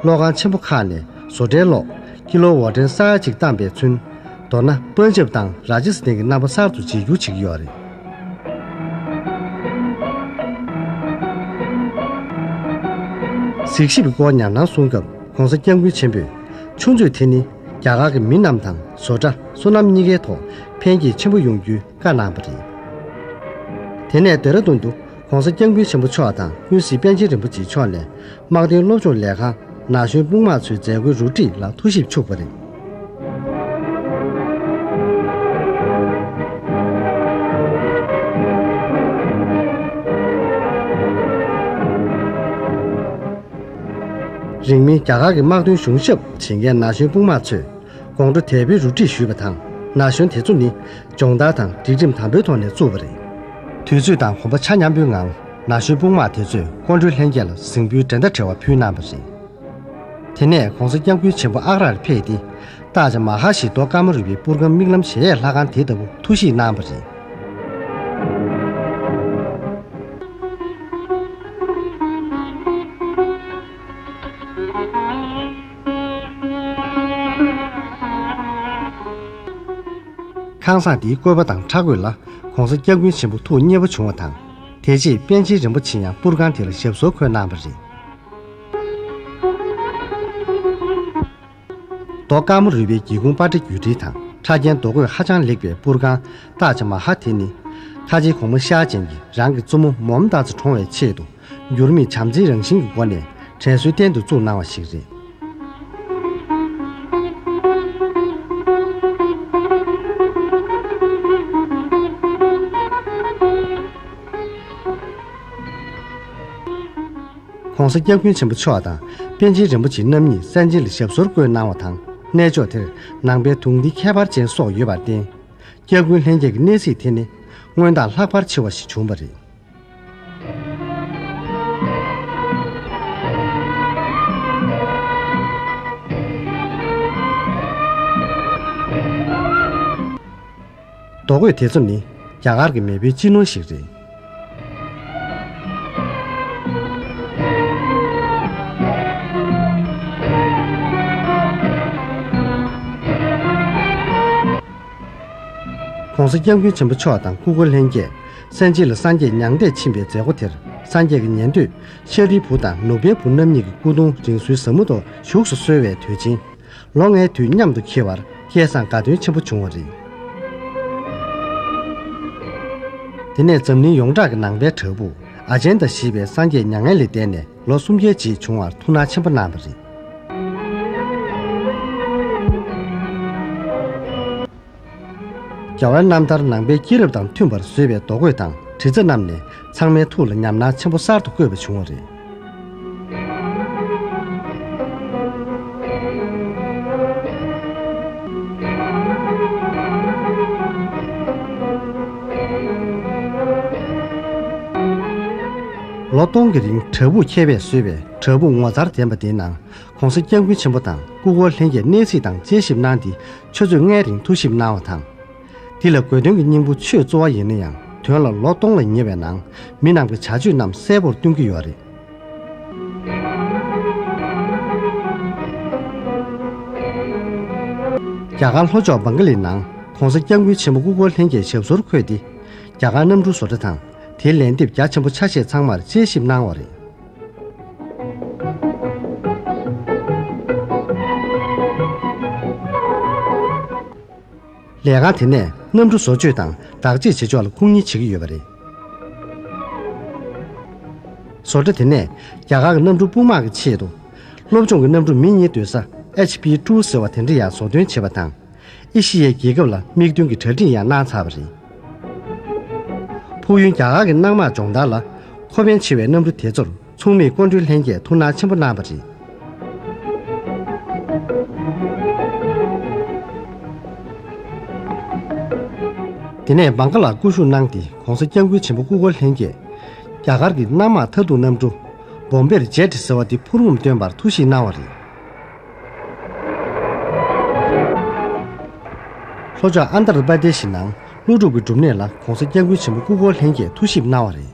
གློག་ཁང་ཆེན་པོ་ཁག་ནས་བཟོ་གྲྭའི་གློག་ཀི་ལོ་ཝ་ཊན་ས་ཡ་གཅིག་བཏང་པའི་ཚུན། མདོར་ན་པན་ཇབ་དང་ར་ཇི་སི་ཐན་གྱི་རྣམ་པ་གསར་དུ་བརྗེ་སྒྱུར་བྱེད་ཀྱི་ཡོད་རེད། གཟིགས་ཞིབ་ཀྱི་སྐོར་ཉམས་སྣང་གསུང་སྐབས་༸གོང་ས་༸སྐྱབས་མགོན་ཆེན་པོས་ཆུ་མཛོད་དེ་ནི་རྒྱ་གར་གྱི་མི་རྣམས་དང་བཟོ་གྲྭ་སོ་ནམ་གཉིས་ཀའི་ཐོག་འཕེལ་རྒྱས་ཆེན་པོ་ཡོང་རྒྱུའི་བཀའ་གནང་བ་རེད། དེ་ནས་ལྡེ་ར་ལྡུན་དུ་༸གོང་ས་༸སྐྱབས་མགོན་ཆེན་པོ་མཆོག་དང་ཀུན་གཟིགས་པཎ་ཆེན་རིན་པོ་ཆེ་མཆོག་ནས་དམག་དོན་སློབ་སྦྱོང་ལས་ཁང་ན་གཞོན་དཔུང་དམག་ཚོའི་མཛད་སྒོའི་རུ་སྒྲིག་ལ་ཐུགས་ཞིབ་ཆུགས་པ་རེད། རིང་མིན་རྒྱ་གར་གྱི་དམག་དོན་གཞུང་ཞབས་བྱེད་མཁན་ན་གཞོན་དཔུང་དམག་ཚོས་དགོང་དྲོ་དལ་པོའི་རུ་སྒྲིག་ཞུས་པ་དང་ན་གཞོན་དེ་ཚོ་ནི་སྦྱོང་བརྡར་དང་སྒྲིག་ཁྲིམས་དམ་པོའི་ཐོག་ནས་བཙུགས་པ་རེད། དུས་ཚོད་དང་གོམ་པ་ཆ་མཉམ་པོའི་ངང་ན་གཞོན་དཔུང་དམག་དེ་ཚོས་སྐུ་མགྲོན་ལྷན་རྒྱས་ལ་གཟིམ་དཔོན་འགྲན་ཟླ་བྲལ་བ་ཕུལ་གནང་བ་རེད། དེ་ནས་༸གོང་ས་༸སྐྱབས་མགོན་ཆེན་པོ་ཨག་རར་ཕེབས་ཏེ་ཏཱཇ་མ་ཧཱལ་ཞེས་མདོ་ཀ་མ་རུ་པའི་པུར་སྒམ་མིག་ལམ་གཞལ་ཡས་ལྷ་ཁང་དེ་ལྟ་བུ་ཐུགས་གཤིས་གནང་བ་རེད། ཁང་བཟང་འདིའི་བཀོད་པ་དང་ཕྲ་རྒོད་ལ་༸གོང་ས་༸སྐྱབས་མགོན་ཆེན་པོ་ཐུགས་མཉེས་པོ་བྱུང་བ་དང་། དེ་རྗེས་པཎ་ཆེན་རིན་པོ་ཆེ་ཡང་པུར་ཁང་དེ་ལ་ཞབས་སོར་འཁོད་གནང་བ་རེད། མདོ་ཀ་མ་རུ་པའི་སྒེའུ་ཁུང་པ་ཏྲ་བརྒྱུད་འཕྲིན་དང་ཕྲ་རྒྱན་རྡོ་བརྐོས་ཧ་ཅང་ལེགས་པའི་པུར་ཁང་ཏཱཇ་མ་ཧཱལ་དེ་ནི། ཁ་ཆེའི་གོང་མ་ཤར་ཅན་གྱིས་རང་གི་བཙུན་མོ་མོམ་ཏཱ་ཛ་གྲོངས་པའི་ཆེད་དུ། འགྱུར་མེད་བྱམས་བརྩེའི་རང་བཞིན་གྱི་སྒོ་ནས་དྲན་གསོའི་རྟེན་དུ་བཙུགས་གནང་བ་ཞིག་རེད། ༸གོང་ས་༸སྐྱབས་མགོན་ཆེན་པོ་མཆོག་དང་པཎ་ཆེན་རིན་པོ་ཆེ་རྣམ་གཉིས་གསན་ཅིན་ལ་ཞབས་སོར་བཀོད་གནང་བ་དང་གནས་མཆོག་དེར་ནང་པའི་དུང་སྡེ་ཁྱད་པར་ཅན་སོགས་ཡོད་པར་བརྟེན། སྐྱབས་མགོན་ལྷན་རྒྱས་ཀྱི་གནས་གཟིགས་དེ་ནི་སྔོན་དང་ལྷག་པར་ཆེ་བ་ཞིག་བྱུང་བ་རེད། རྡོ་བརྐོས་དེ་ཚོ་ནི་རྒྱ་གར་གྱི་མེས་པོའི་སྤྱི་ནོར་ཞིག་རེད། ༸གོང་ས་༸སྐྱབས་མགོན་ཆེན་པོ་མཆོག་དང་སྐུ་འཁོར་ལྷན་རྒྱས་གསན་ཅིན་ལ་སངས་རྒྱས་མྱང་འདས་ཕྱིན་པའི་མཛད་སྒོ་དེར་སངས་རྒྱས་ཀྱི་ཉན་ཐོས་ཤཱ་རིའི་བུ་དང་ནུབ་པའི་བུ་རྣམ་གཉིས་ཀྱི་སྐུ་གདུང་རིང་བསྲེལ་ཟབ་མོ་ཐོག་བཞུགས་སུ་གསོལ་བའི་དུས་ཆེན། ལོ་ལྔའི་དུས་མཉམ་དུ་འཁེལ་བར་སྐལ་བཟང་དགའ་སྟོན་ཆེན་པོ་བྱུང་བ་རེད། དེ་ནས་འཛམ་གླིང་ཡོངས་གྲགས་ཀྱི་ནང་པའི་བྲག་ཕུག་ཨ་ཇན་ཏ་ཞེས་པའི་སངས་རྒྱས་མྱ་ངན་ལས་འདས་ནས་ལོ་སུམ་བརྒྱའི་རྗེས་བྱུང་བར་ཐུགས་སྣང་ཆེན་པོ་གནང་བ་རེད། རྒྱལ་བའི་རྣམ་ཐར་ནང་པའི་སྐྱེས་རབས་དང་མཐུན་པར་བཟོས་པའི་རྡོ་བརྐོས་དང་དྲི་རྩ་རྣམས་ནས་ཚང་མའི་ཐུགས་ལ་ཉམས་སྣང་ཆེན་པོ་གསར་དུ་བཀོད་པ་བྱུང་བ་རེད། ལོ་སྟོང་གི་རིང་བྲག་ཕུག་མཁས་པས་བཟོས་པའི་བྲག་ཕུག་ངོ་མཚར་ལྡན་པ་དེའི་ནང་གོང་ས་སྐྱབས་མགོན་ཆེན་པོ་དང་སྐུ་འཁོར་ལྷན་རྒྱས་གནས་གཟིགས་དང་དཔྱད་ཞིབ་གནང་སྟེ། ཆུ་ཚོད་ལྔའི་རིང་ཐུགས་ཞིབ་གནང་བ་དང་། འདི་ལ་དགོས་འདུན་གྱི་སྙིང་པོ་ཆོས་གཙོ་བོ་ཡིན་ན་ཡང་། དོན་ལ་ལོ་སྟོང་ལ་ཉེ་བའི་ནང་མི་རྣམས་ཀྱི་བྱ་སྤྱོད་རྣམས་གསལ་པོར་སྟོན་གྱི་ཡོད་རེད། རྒྱ་གར་ལྷོ་ཕྱོགས་བང་ག་ལིའི་ནང་གོང་ས་སྐྱབས་མགོན་ཆེན་པོ་སྐུ་འཁོར་ལྷན་རྒྱས་ཞབས་སོར་འཁོད་དེ། རྒྱ་གར་གནམ་གྲུ་བཟོ་གྲྭ་དང་། དེའི་ལན་འདེབས་རྒྱ་ཆེན་པོ་ཆ་ཤས་ཚང་མར་དཔྱད་ཞིབ་གནང་བ་རེད། ལས་ཁང་དེ་ནས་གནམ་གྲུ་བཟོ་བཅོས་དང་བདག་གཅེས་བྱེད་ཕྱོགས་ལ་ཁུངས་སྣེ་བྱེད་ཀྱི་ཡོད་པ་རེད། བཟོ་གྲྭ་དེ་ནས་རྒྱ་གར་གྱི་གནམ་གྲུ་དཔུང་དམག་གི་ཆེད་དུ། སློབ་སྦྱོང་གི་གནམ་གྲུ་མི་གཉིས་སྡོད་ས་ཨེཆ་པི་ཊུ་ཟེར་བ་དེ་འདྲ་ཡང་བཟོ་སྐྲུན་བྱས་པ་དང་། ཨེ་ཤི་ཡའི་རྒྱལ་ཁབ་ལ་དམིགས་འདུན་གྱི་གྲ་སྒྲིག་ཡང་གནང་ཚར་བ་རེད། ཕུགས་ཡུན་རྒྱ་གར་གྱི་གནམ་དམག་སྦྱོང་བརྡར་ལ་མཁོ་ཕན་ཆེ་བའི་གནམ་གྲུ་དེ་ཚོར་མཚུངས་མེད་སྐུ་མགྲོན་ལྷན་རྒྱས་ཐུགས་སྣང་ཆེན་པོ་གནང་བ་རེད། དེ་ནས་བང་ག་ལར་སྐུ་བཞུགས་གནང་སྟེ། གོང་ས་སྐྱབས་མགོན་ཆེན་པོ་སྐུ་འཁོར་ལྷན་རྒྱས་རྒྱ་གར་གྱི་གནམ་དམག་མཐའ་སྡུག་གནམ་གྲུ་བོམ་བེར་ཇེ་ཊི་ཟེར་བ་དེ་འཕུར་འབུམ་བཏོན་པར་ཐུགས་ཞིབ་གནང་བ་རེད། ལྷོ་ཕྱོགས་ཨན་དྷ་ར་པར་དེ་ཤི་ནང་ཀླུ་སྒྲུབ་ཀྱི་སྒྲུབ་གནས་ལ་གོང་ས་སྐྱབས་མགོན་ཆེན་པོ་སྐུ་འཁོར་ལྷན་རྒྱས་ཐུགས་ཞིབ་གནང་བ་རེད།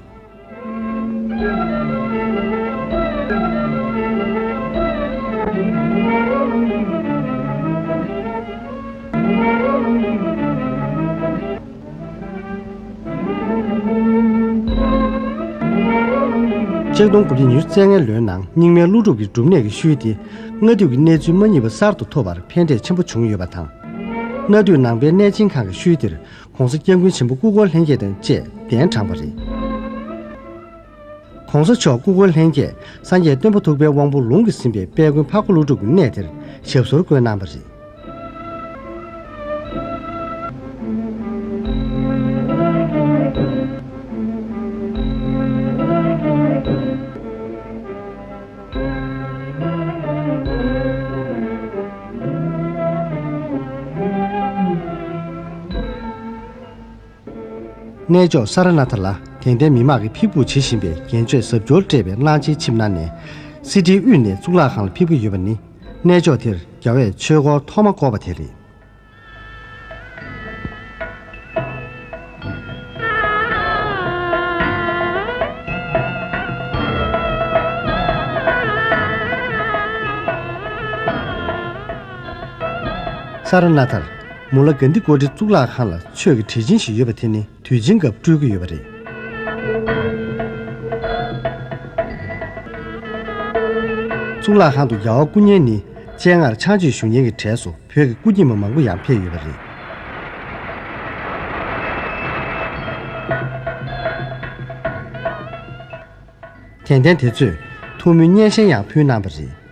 ཆིག་སྟོང་དགུ་བརྒྱ་ཉི་ཤུ་རྩ་ལྔའི་ལོའི་ནང་རྙིང་མའི་ཀླུ་སྒྲུབ་ཀྱི་སྒྲུབ་གནས་ཀྱི་ཤུལ་དེ་སྔ་དུས་ཀྱི་གནས་ཚུལ་མ་རྙེད་པ་གསར་དུ་ཐོབ་པར་ཕན་འབྲས་ཆེན་པོ་བྱུང་ཡོད་པ་དང་། གནའ་དུས་ནང་པའི་གནས་ཆེན་ཁག་གི་ཤུལ་དེར་གོང་ས་སྐྱབས་མགོན་ཆེན་པོ་སྐུ་འཁོར་ལྷན་རྒྱས་དང་བཅས་གདན་དྲངས་པ་རེད། གོང་ས་མཆོག་སྐུ་འཁོར་ལྷན་རྒྱས་སངས་རྒྱས་སྟོན་པ་ཐུབ་པའི་དབང་པོ་ལུང་གིས་ཟིན་པའི་དཔལ་མགོན་འཕགས་པ་ཀླུ་སྒྲུབ་ཀྱི་གནས་དེར་ཞབས་སོར་བཀོད་གནང་བ་རེད། གནས་མཆོག་ས་ར་ནཱ་ཐ་ལ་དད་ལྡན་མི་མང་གིས་ཕེབས་སྒུག་བྱེད་བཞིན་པའི་རྒྱན་མཆོག་གཟབ་མཆོར་སྤྲས་པའི་གླང་ཆེན་ཆིབས་ནང་ནས་སི་ཏཱའི་དབུས་ནས་གཙུག་ལག་ཁང་ལ་ཕེབས་ཀྱི་ཡོད་པ་ནི། གནས་མཆོག་དེར་རྒྱལ་བས་ཆོས་འཁོར་ཐོག་མ་བསྐོར་བ་དེ་རེད། ས་ར་ནཱ་ཐར་མུ་ལ་གྷན་དྷི་ཀོ་ཊི་གཙུག་ལག་ཁང་ལ་ཆོས་ཀྱི་གྲལ་ཆེན་ཞིག་ཡོད་པ་དེ་ནི་དུས་ཆེན་སྐབས་སྤྲོད་ཀྱི་ཡོད་པ་རེད། གཙུག་ལག་ཁང་དུ་རྒྱལ་བ་སྐུ་བརྙན་ནི་སྤྱན་སྔར་ཕྱག་མཆོད་ཞུ་མཁན་གྱི་གྲས་སུ་བོད་ཀྱི་སྐུ་སྐྱེས་མ་མང་པོ་ཡང་ཕེབས་ཡོད་པ་རེད། དད་ལྡན་དེ་ཚོས་ཐུགས་སྨོན་སྙན་ཤལ་ཡང་ཕུལ་གནང་བ་རེད།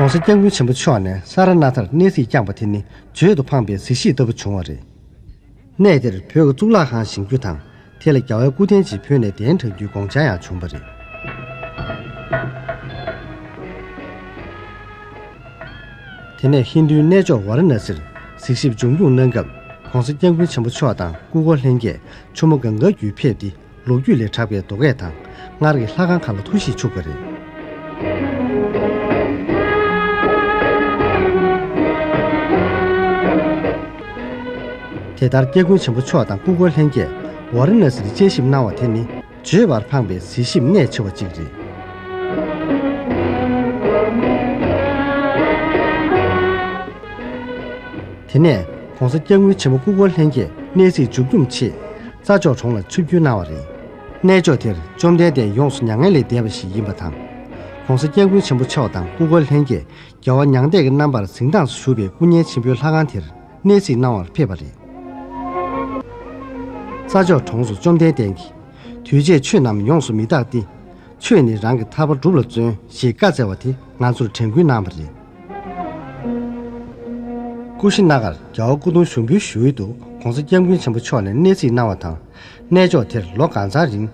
གོང་ས་སྐྱབས་མགོན་ཆེན་པོ་མཆོག་ནས་ས་ར་ནཱ་ཐར་གནས་གཟིགས་བསྐྱངས་པ་དེ་ནི་བརྗོད་དུ་ཕངས་པའི་གཟི་བརྗིད་ལྟ་བུ་བྱུང་བ་རེད། གནས་དེར་བོད་ཀྱི་གཙུག་ལག་ཁང་བཞེངས་རྒྱུ་དང་། དེ་ལ་རྒྱལ་བའི་སྐུ་རྟེན་ཅིག་བོད་ནས་གདན་དྲངས་རྒྱུའི་དགོངས་འཆར་ཡང་བྱུང་བ་རེད། དེ་ནས་ཧིན་རྡུའི་གནས་མཆོག་ཝཱ་ར་ཎ་སིར་གཟིགས་ཞིབ་མཇུག་སྐྱོང་གནང་སྐབས། གོང་ས་སྐྱབས་མགོན་ཆེན་པོ་མཆོག་དང་སྐུ་འཁོར་ལྷན་རྒྱས་ཆུ་མོ་གངྒཱ་བརྒྱུད་ཕེབས་ཏེ། ལོ་རྒྱུས་ལས་གྲགས་པའི་རྡོ་སྐས་དང་སྔར་གྱི་ལྷ་ཁང་ཁག་ལ་ཐུགས་གཤིས་ཕྱུག་པ་རེད། དེ་ལྟར་སྐྱབས་མགོན་ཆེན་པོ་མཆོག་དང་སྐུ་འཁོར་ལྷན་རྒྱས་ཝཱ་ར་ཎ་སིར་དཔྱད་ཞིབ་གནང་བ་དེ་ནི་བརྗོད་པར་ཕངས་པའི་གཟི་བརྗིད་གནད་ཆེ་བ་ཅིག་རེད། དེ་ནས་གོང་ས་སྐྱབས་མགོན་ཆེན་པོ་སྐུ་འཁོར་ལྷན་རྒྱས་གནས་གཟིགས་མཇུག་སྡོམ་ཆེད། རྩྭ་མཆོག་གྲོང་ལ་ཆིབས་བསྒྱུར་གནང་བ་རེད། གནས་མཆོག་དེར་བཅོམ་ལྡན་འདས་ཡོངས་སུ་མྱ་ངན་ལས་འདས་པ་ཞིག་ཡིན་པ་དང་། ྋགོང་ས་ྋསྐྱབས་མགོན་ཆེན་པོ་མཆོག་དང་སྐུ་འཁོར་ལྷན་རྒྱས་རྒྱལ་བ་མྱང་འདས་ཀྱི་རྣམ་པར་གཟིགས་སྟངས་སུ་བཞུགས་པའི་སྐུ་བརྙན་ཆེན་པོའི་ལྷ་ཁང་དེར་གནས་གཟིགས་གནང་བར་ཕེབས་པ་རེད། རྩྭ་མཆོག་གྲོང་སུ་བཅོམ་ལྡན་འདས་ཀྱིས། དུས་བྱས་ཆོས་རྣམས་ཡོངས་སུ་མི་རྟག་སྟེ། ཆོས་ནི་རང་གི་ཐར་པ་སྒྲུབ་ལ་བརྩོན་ཞེས་བཀའ་སྩལ་བ་དེ་ང་ཚོར་དྲན་སྐུལ་གནང་བ་རེད། ཀུ་ཤི་ན་གར་རྒྱལ་བ་སྐུ་གདུང་བཞུགས་འབུལ་ཞུ་ཡུལ་དུ་ྋགོང་ས་ྋསྐྱབས་མགོན་ཆེན་པོ་མཆོག་ནས་གནས་གཟིགས་གནང་བ་དང་། གནས་མཆོག་དེར་ལོ་གང་ཚང་རིང་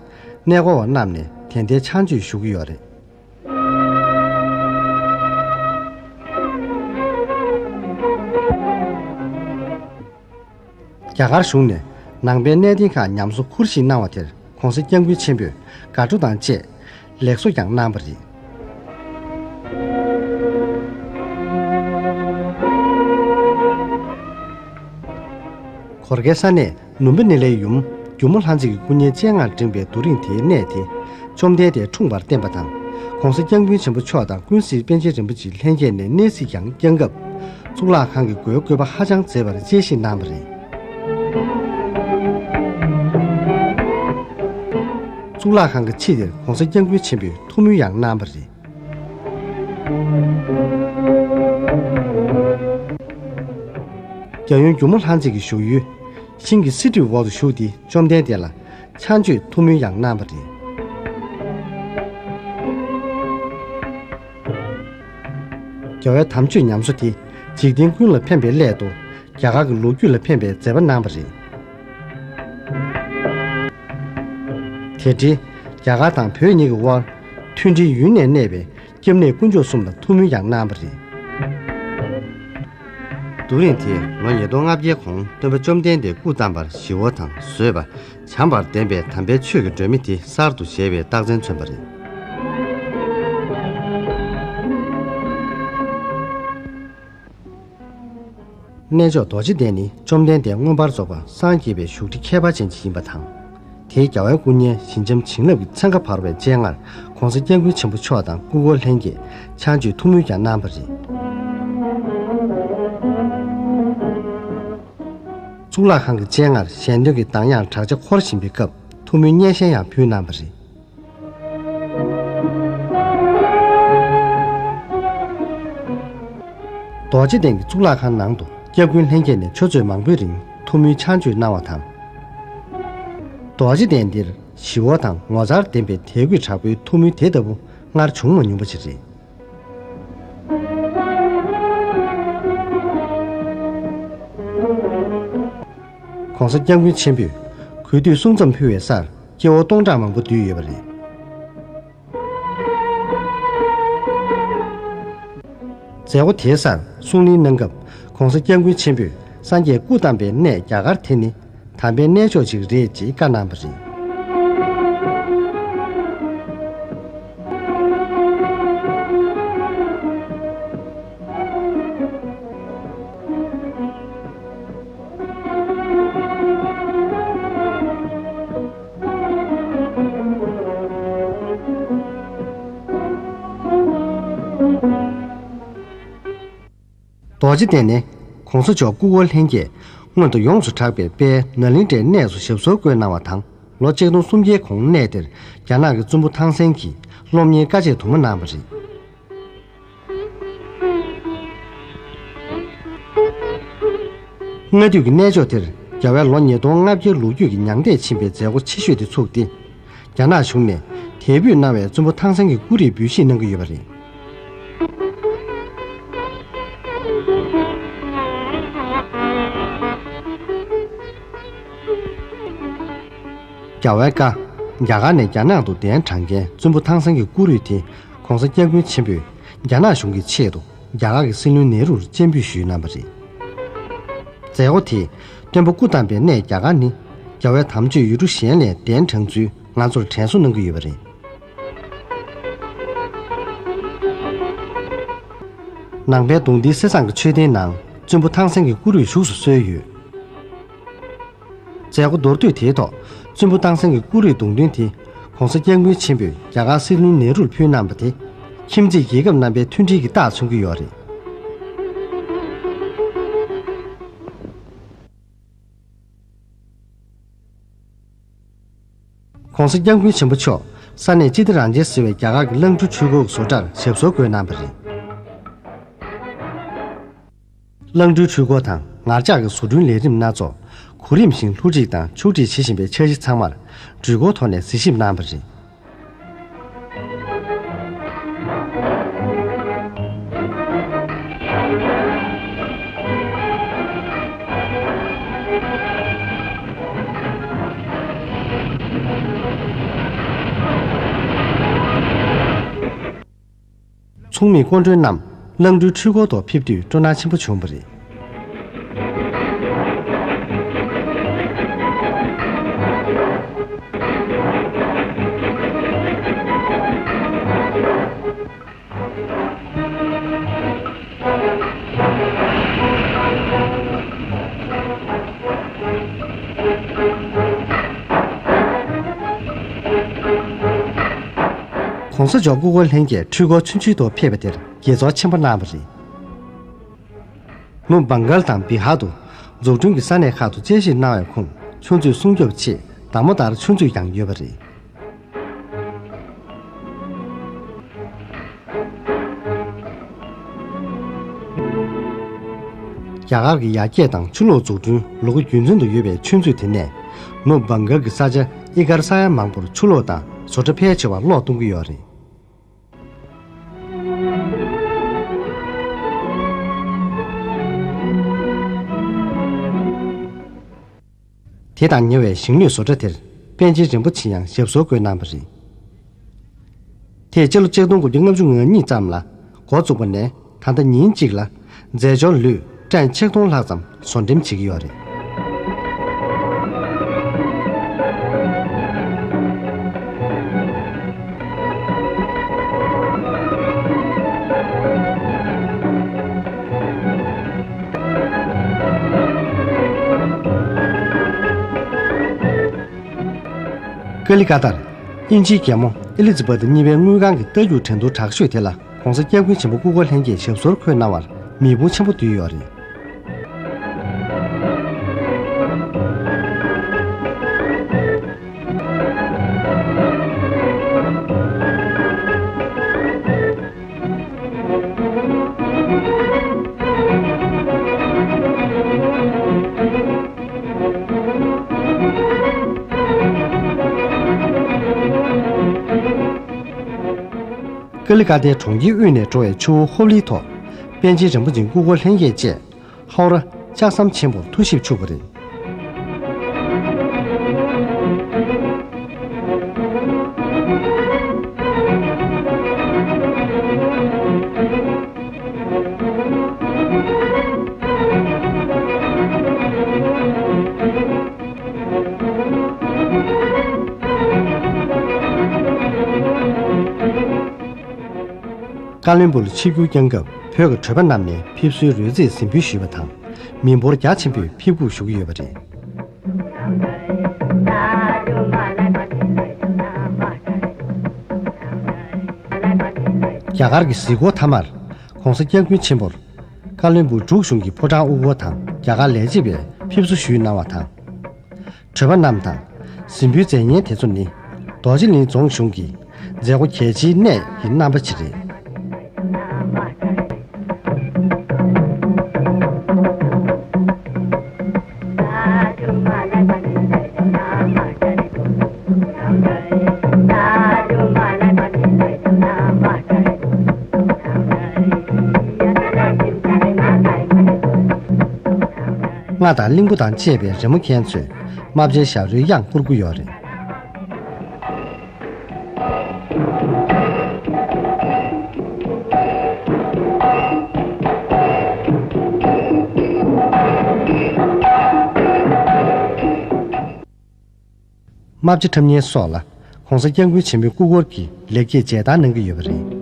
གནས་སྐོར་བ་རྣམས་ནས་དད་ལྡན་ཕྱག་མཆོད་ཞུ་གི་ཡོད་རེད། རྒྱ་གར་གཞུང་ནས་ནང་པའི་གནས་བརྟན་ཁག་ཉམས་གསོ་ཁུར་བཞེས་གནང་བ་དེར་ྋགོང་ས་ྋསྐྱབས་མགོན་ཆེན་པོས་དགའ་སྤྲོ་དང་བཅས་ལེགས་གསོ་ཀྱང་གནང་བ་རེད། གོར་ཁའི་ས་གནས་ནུམ་བི་ནི་ལའི་ཡུམ་སྒྱུ་མ་ལྷ་མཛེས་ཀྱི་སྐུ་བརྙན་སྤྱན་སྔར་བསྒྲེངས་པའི་རྡོ་རིང་དེའི་གནས་དེ་བཅོམ་ལྡན་འདས་འཁྲུངས་པར་བསྟན་པ་དང་། ྋགོང་ས་ྋསྐྱབས་མགོན་ཆེན་པོ་མཆོག་དང་ཀུན་གཟིགས་པཎ་ཆེན་རིན་པོ་ཆེ་ལྷན་རྒྱས་ནས་གནས་གཟིགས་ཀྱང་བསྐྱངས་སྐབས། གཙུག་ལག་ཁང་གི་སྒོའི་བཀོད་པ་ཧ་ཅང་མཛེས་པར་དཔྱད་ཞིབ་གནང་བ་རེད། གཙུག་ལག་ཁང་གི་ཕྱི་དེར་ྋགོང་ས་ྋསྐྱབས་མགོན་ཆེན་པོས་ཐུགས་སྨོན་ཡང་གནང་བ་རེད། རྒྱལ་ཡུམ་སྒྱུ་མ་ལྷ་མཛེས་ཀྱི་བཞུགས་ཡུལ། ཤིང་གི་བསིལ་དྲོད་འོག་ཏུ་བཞུགས་ཏེ་བཅོམ་ལྡན་འདས་ལ་ཕྱག་མཆོད་ཐུགས་སྨོན་ཡང་གནང་བ་རེད། རྒྱལ་བའི་དམ་ཆོས་ཉམས་གསོ་དེ་འཇིག་རྟེན་ཀུན་ལ་ཕན་པའི་སླད་དུ་རྒྱ་གར་གྱི་ལོ་རྒྱུས་ལ་ཕན་པའི་མཛད་པ་གནང་བ་རེད། དེ་འཕྲིན་རྒྱ་གར་དང་བོད་གཉིས་ཀྱི་དབར་མཐུན་སྒྲིལ་ཡུན་གནས་གནས་པའི་སྐྱབས་གནས་དཀོན་མཆོག་གསུམ་ལ་ཐུགས་སྨོན་ཡང་གནང་བ་རེད། རྡོ་རིང་དེས་ལོ་ཉིས་སྟོང་ལྔ་བརྒྱའི་གོང་སྟོན་པ་བཅོམ་ལྡན་འདས་སྐུ་བལྟམས་པར་ཞི་བ་དང་བཟོད་པ། བྱམས་པར་ལྡན་པའི་དམ་པའི་ཆོས་ཀྱི་སྒྲོན་མེ་དེ་གསར་དུ་བཞད་པའི་རྟགས་མཚན་མཚོན་པ་རེད། གནས་མཆོག་རྡོ་རྗེ་གདན་ནི་བཅོམ་ལྡན་འདས་མངོན་པར་རྫོགས་པར་སངས་རྒྱས་པའི་བཞུགས་ཁྲི་ཁྱད་པར་ཅན་ཞིག་ཡིན་པ་དང་། དེའི་རྒྱལ་བའི་སྐུ་བརྙན་ཞི་འཇམ་བྱིན་རླབས་ཀྱི་ཚན་ཁ་འབར་བའི་སྤྱན་སྔར་ྋགོང་ས་ྋསྐྱབས་མགོན་ཆེན་པོ་མཆོག་དང་སྐུ་འཁོར་ལྷན་རྒྱས་ཕྱག་མཆོད་ཐུགས་སྨོན་ཀྱང་གནང་བ་རེད། གཙུག་ལག་ཁང་གི་སྤྱན་སྔར་ཞལ་འདོན་གྱི་གདངས་དབྱངས་བྲག་ཅ་འཁོར་བཞིན་པའི་སྐབས་ཐུགས་སྨོན་སྙན་ཤལ་ཡང་ཕུལ་གནང་བ་རེད། རྡོ་རྗེ་གདན་གྱི་གཙུག་ལག་ཁང་ནང་དུ་སྐྱབས་མགོན་ལྷན་རྒྱས་ནས་ཆུ་ཚོད་མང་པོའི་རིང་ཐུགས་སྨོན་ཕྱག་མཆོད་གནང་བ་དང་། རྡོ་རྗེ་གདན་འདིར་ཞི་བ་དང་ངོ་མཚར་ལྡན་པའི་དད་གུས་དྲག་པོའི་ཐུགས་སྨོན་དེ་ལྟ་བུ་སྔར་བྱུང་མ་མྱོང་པ་ཞིག་རེད། ྋགོང་ས་ྋསྐྱབས་མགོན་ཆེན་པོས་གུས་འདུད་གསུང་རྩོམ་ཕུལ་བའི་སར་སྐྱེ་བོ་སྟོང་ཕྲག་མང་པོ་འདུས་ཡོད་པ་རེད། མཛད་སྒོ་དེའི་སར་གསུང་གླེང་གནང་སྐབས་ྋགོང་ས་ྋསྐྱབས་མགོན་ཆེན་པོས་སངས་རྒྱས་སྐུ་བལྟམས་པའི་གནས་རྒྱ་གར་དེ་ནི་དམ་པའི་གནས་མཆོག་ཅིག་རེད་ཅེས་བཀའ་གནང་བ་རེད། རྡོ་རྗེ་གདན་ནི་ྋགོང་ས་མཆོག་སྐུ་འཁོར་ལྷན་རྒྱས་སྔོན་དུ་ཡོངས་སུ་གྲགས་པའི་དཔལ་ནཱ་ལེནྡྲའི་གནས་སུ་ཞབས་སོར་བཀོད་གནང་བ་དང་། ལོ་ཆིག་སྟོང་སུམ་བརྒྱའི་གོང་གནས་དེར་རྒྱ་ནག་གི་བཙུན་པོ་ཐང་སན་གྱིས་སློབ་གཉེར་དཀའ་སྤྱད་དུ་མ་གནང་བ་རེད། སྔ་དུས་ཀྱི་གནས་མཆོག་དེར་རྒྱལ་བའི་ལོ་ཉིས་སྟོང་ལྔ་བརྒྱའི་ལོ་རྒྱུས་ཀྱི་མྱང་འདས་ཕྱིན་པའི་མཛད་སྒོ་ཆེ་ཤོས་དེ་ཚུགས་ཏེ། རྒྱ་ནག་གཞུང་ནས་དེ་ཕུད་གནང་བའི་བཙུན་པོ་ཐང་སན་གྱི་སྐུ་རིས་འབུལ་བཞེས་གནང་གི་ཡོད་པ་རེད། རྒྱལ་བའི་བཀའ། རྒྱ་གར་ནས་རྒྱ་ནག་ཏུ་གདན་དྲངས་མཁན་བཙུན་པོ་ཐང་སན་གྱི་སྐུ་རིས་དེ་ྋགོང་ས་ྋསྐྱབས་མགོན་ཆེན་པོས་རྒྱ་ནག་གཞུང་གི་ཆེད་དུ་རྒྱ་གར་གྱི་སྲིད་བློན་ནེ་རུར་སྤྱན་འབུལ་ཞུས་གནང་བ་རེད། མཛད་སྒོ་དེས་སྟོན་པ་སྐུ་བལྟམས་པའི་གནས་རྒྱ་གར་ནི་རྒྱལ་བའི་དམ་ཆོས་ཡུལ་གྲུ་གཞན་ལས་གདན་དྲངས་ཚུལ་ང་ཚོར་དྲན་གསོ་གནང་གི་ཡོད་པ་རེད། ནང་པའི་གདུང་འདིའི་གསེར་ཟངས་ཀྱི་མཆོད་རྟེན་ནང་བཙུན་པོ་ཐང་སན་གྱི་སྐུ་རིས་བཞུགས་སུ་གསོལ་ཡོད། མཛད་སྒོ་མདོར་བསྡུས་དེའི་ཐོག་བཙུན་པོ་ཐང་སན་གྱི་སྐུ་རིས་གདུང་མདུན་དེ་ྋགོང་ས་ྋསྐྱབས་མགོན་ཆེན་པོས་རྒྱ་གར་སྲིད་བློན་ནེ་རུར་ཕུལ་གནང་བ་དེ་ཁྱིམ་མཚེས་རྒྱལ་ཁབ་རྣམ་པའི་མཐུན་སྒྲིལ་གྱི་རྟགས་མཚོན་གྱི་ཡོད་རེད། ༸གོང་ས་༸སྐྱབས་མགོན་ཆེན་པོ་མཆོག་ས་གནས་སྤྱི་བདེ་རང་བཞིན་ཟེར་བའི་རྒྱ་གར་གྱི་གླང་སྤྲུལ་འཕྲུལ་འཁོར་གྱི་བཟོ་གྲྭར་ཞབས་སོར་བཀོད་གནང་བ་རེད། གླང་སྤྲུལ་འཕྲུལ་འཁོར་དང་ངར་ལྕགས་ཀྱི་བཟོ་སྐྲུན་ལས་རིམ་སྣ་ཚོགས་གོ་རིམ་བཞིན་སློབ་ཁྲིད་དང་ཕྱོགས་སྒྲིག་བྱེད་བཞིན་པའི་འཆར་གཞི་ཚང་མར་འགྲུལ་འཁོར་ཐོག་ནས་གཟིགས་ཞིབ་གནང་བ་རེད། ཚོགས་མིའི་སྐུ་མགྲོན་རྣམས་གླང་སྤྲུལ་འཕྲུལ་འཁོར་ཐོག་ཕེབས་དུས་སྤྲོ་སྣང་ཆེན་པོ་བྱུང་བ་རེད། ༸གོང་ས་མཆོག་སྐུ་འཁོར་ལྷན་རྒྱས་འཕྲུལ་འཁོར་ཆུང་ཆུང་ཐོག་ཕེབས་པ་དེར་དགྱེས་ཚོར་ཆེན་པོ་གནང་བ་རེད། ནུབ་བྷང་གལ་དང་བི་ཧར་དུ་འཛུགས་སྐྲུན་གྱི་ས་གནས་ཁག་ཏུ་དཔྱད་ཞིབ་གནང་བའི་ཁོངས་ཆུ་མཛོད་སྲུང་སྐྱོབ་ཆེད་བདག་མོ་ལྟར་ཆུ་མཛོད་ཀྱང་ཡོད་པ་རེད། རྒྱ་གར་གྱི་ཡར་རྒྱས་དང་ཆུ་ལོག་འཛུགས་སྐྲུན་ལུ་གུ་རྒྱུན་འཛིན་དུ་ཡོད་པའི་ཆུ་མཛོད་དེ་ནས་ནུབ་བྷང་གལ་གྱི་ས་ཆ་ཨི་ཀར་ས་ཡ་མང་པོར་ཆུ་ལོག་དང་བཟོ་གྲྭ་ཕལ་ཆེ་བར་གློག་གཏོང་གི་ཡོད་རེད། དེ་དང་ཉེ་བའི་ཞིང་ལས་བཟོ་གྲྭ་དེར་པཎ་ཆེན་རིན་པོ་ཆེ་ཡང་ཞབས་སོར་བཀོད་གནང་བ་རེད། དེས་སྤྱི་ལོ་ཆིག་སྟོང་དགུ་བརྒྱ་ལྔ་བཅུ་ང་གཉིས་ཙམ་ལ་འགོ་བཙུགས་པ་ནས་ད་ལྟ་ཉིན་གཅིག་ལ་རྫས་སྦྱོར་ལུད་ཊོན་ཆིག་སྟོང་ལྷག་ཙམ་བཟོ་འགྲེམས་བྱེད་ཀྱི་ཡོད་རེད། ཀ་ལི་ཀ་ཏར་དབྱིན་ཇིའི་རྒྱལ་མོ་ཨེ་ལི་ཛི་བྷ་ཐི་གཉིས་པའི་དངུལ་ཁང་གི་རྟ་རྒྱུག་འགྲན་བསྡུར་དྲག་ཤོས་དེ་ལ་༸གོང་ས་༸སྐྱབས་མགོན་ཆེན་པོ་སྐུ་འཁོར་ལྷན་རྒྱས་ཞབས་སོར་འཁོད་གནང་བར་མིག་དཔུང་ཆེན་པོ་བསྡུས་ཡོད་རེད། ཀ་ལི་ཀ་ཏའི་གྲོང་ཁྱེར་དབུས་ནས་འགྲོ་བའི་ཆུ་བོ་ཧོབ་ལིའི་ཐོག་པཎ་ཆེན་རིན་པོ་ཆེ་སྐུ་འཁོར་ལྷན་རྒྱས་བཅས་ཧའོ་ར་ལྕགས་ཟམ་ཆེན་པོར་ཐུགས་ཞིབ་ཆུག་པ་རེད། ཀ་བློན་སྦུག་ལ་ཆིབས་བསྒྱུར་བསྐྱངས་སྐབས་བོད་ཀྱི་གྲོས་པ་རྣམས་ནས་ཕེབས་བསུའི་རོལ་རྩེད་གཟིམ་འབུལ་ཞུས་པ་དང་། མི་འབོར་རྒྱ་ཆེན་པོས་ཕེབས་འབུལ་ཞུ་གི་ཡོད་པ་རེད། རྒྱ་གར་གྱི་གཟིགས་སྐོར་མཐའ་མར་༸གོང་ས་༸སྐྱབས་མགོན་ཆེན་པོར་བཀའ་བློན་སྦུག་འབྲུག་གཞུང་གི་ཕོ་བྲང་དབུ་འཁོར་དང་རྒྱ་གར་ལས་བྱེད་པས་ཕེབས་བསུ་ཞུས་གནང་བ་དང་། གྲོས་པ་རྣམས་དང་གཟིམ་འབུལ་མཛད་མཁན་དེ་ཚོ་ནི་རྡོ་རྗེ་གླིང་རྫོང་གཞུང་གི་མཛད་སྒོ་གལ་ཆེའི་གནད་ཀྱི་རྣམ་པ་ཅིག་རེད། རྔ་དང་གླིང་བུ་དང་བཅས་པའི་རི་མོ་མཁན་ཚོས་རྨ་བྱའི་ཞབས་རོལ་དབྱངས་བསྐུར་གྱི་ཡོད་རེད། རྨ་བྱ་འཁྲབ་མཁན་སོགས་ལ་༸གོང་ས་༸སྐྱབས་མགོན་ཆེན་པོའི་སྐུ་འཁོར་གྱི་ལེགས་སྐྱེས་མཇལ་དར་གནང་གི་ཡོད་པ་རེད།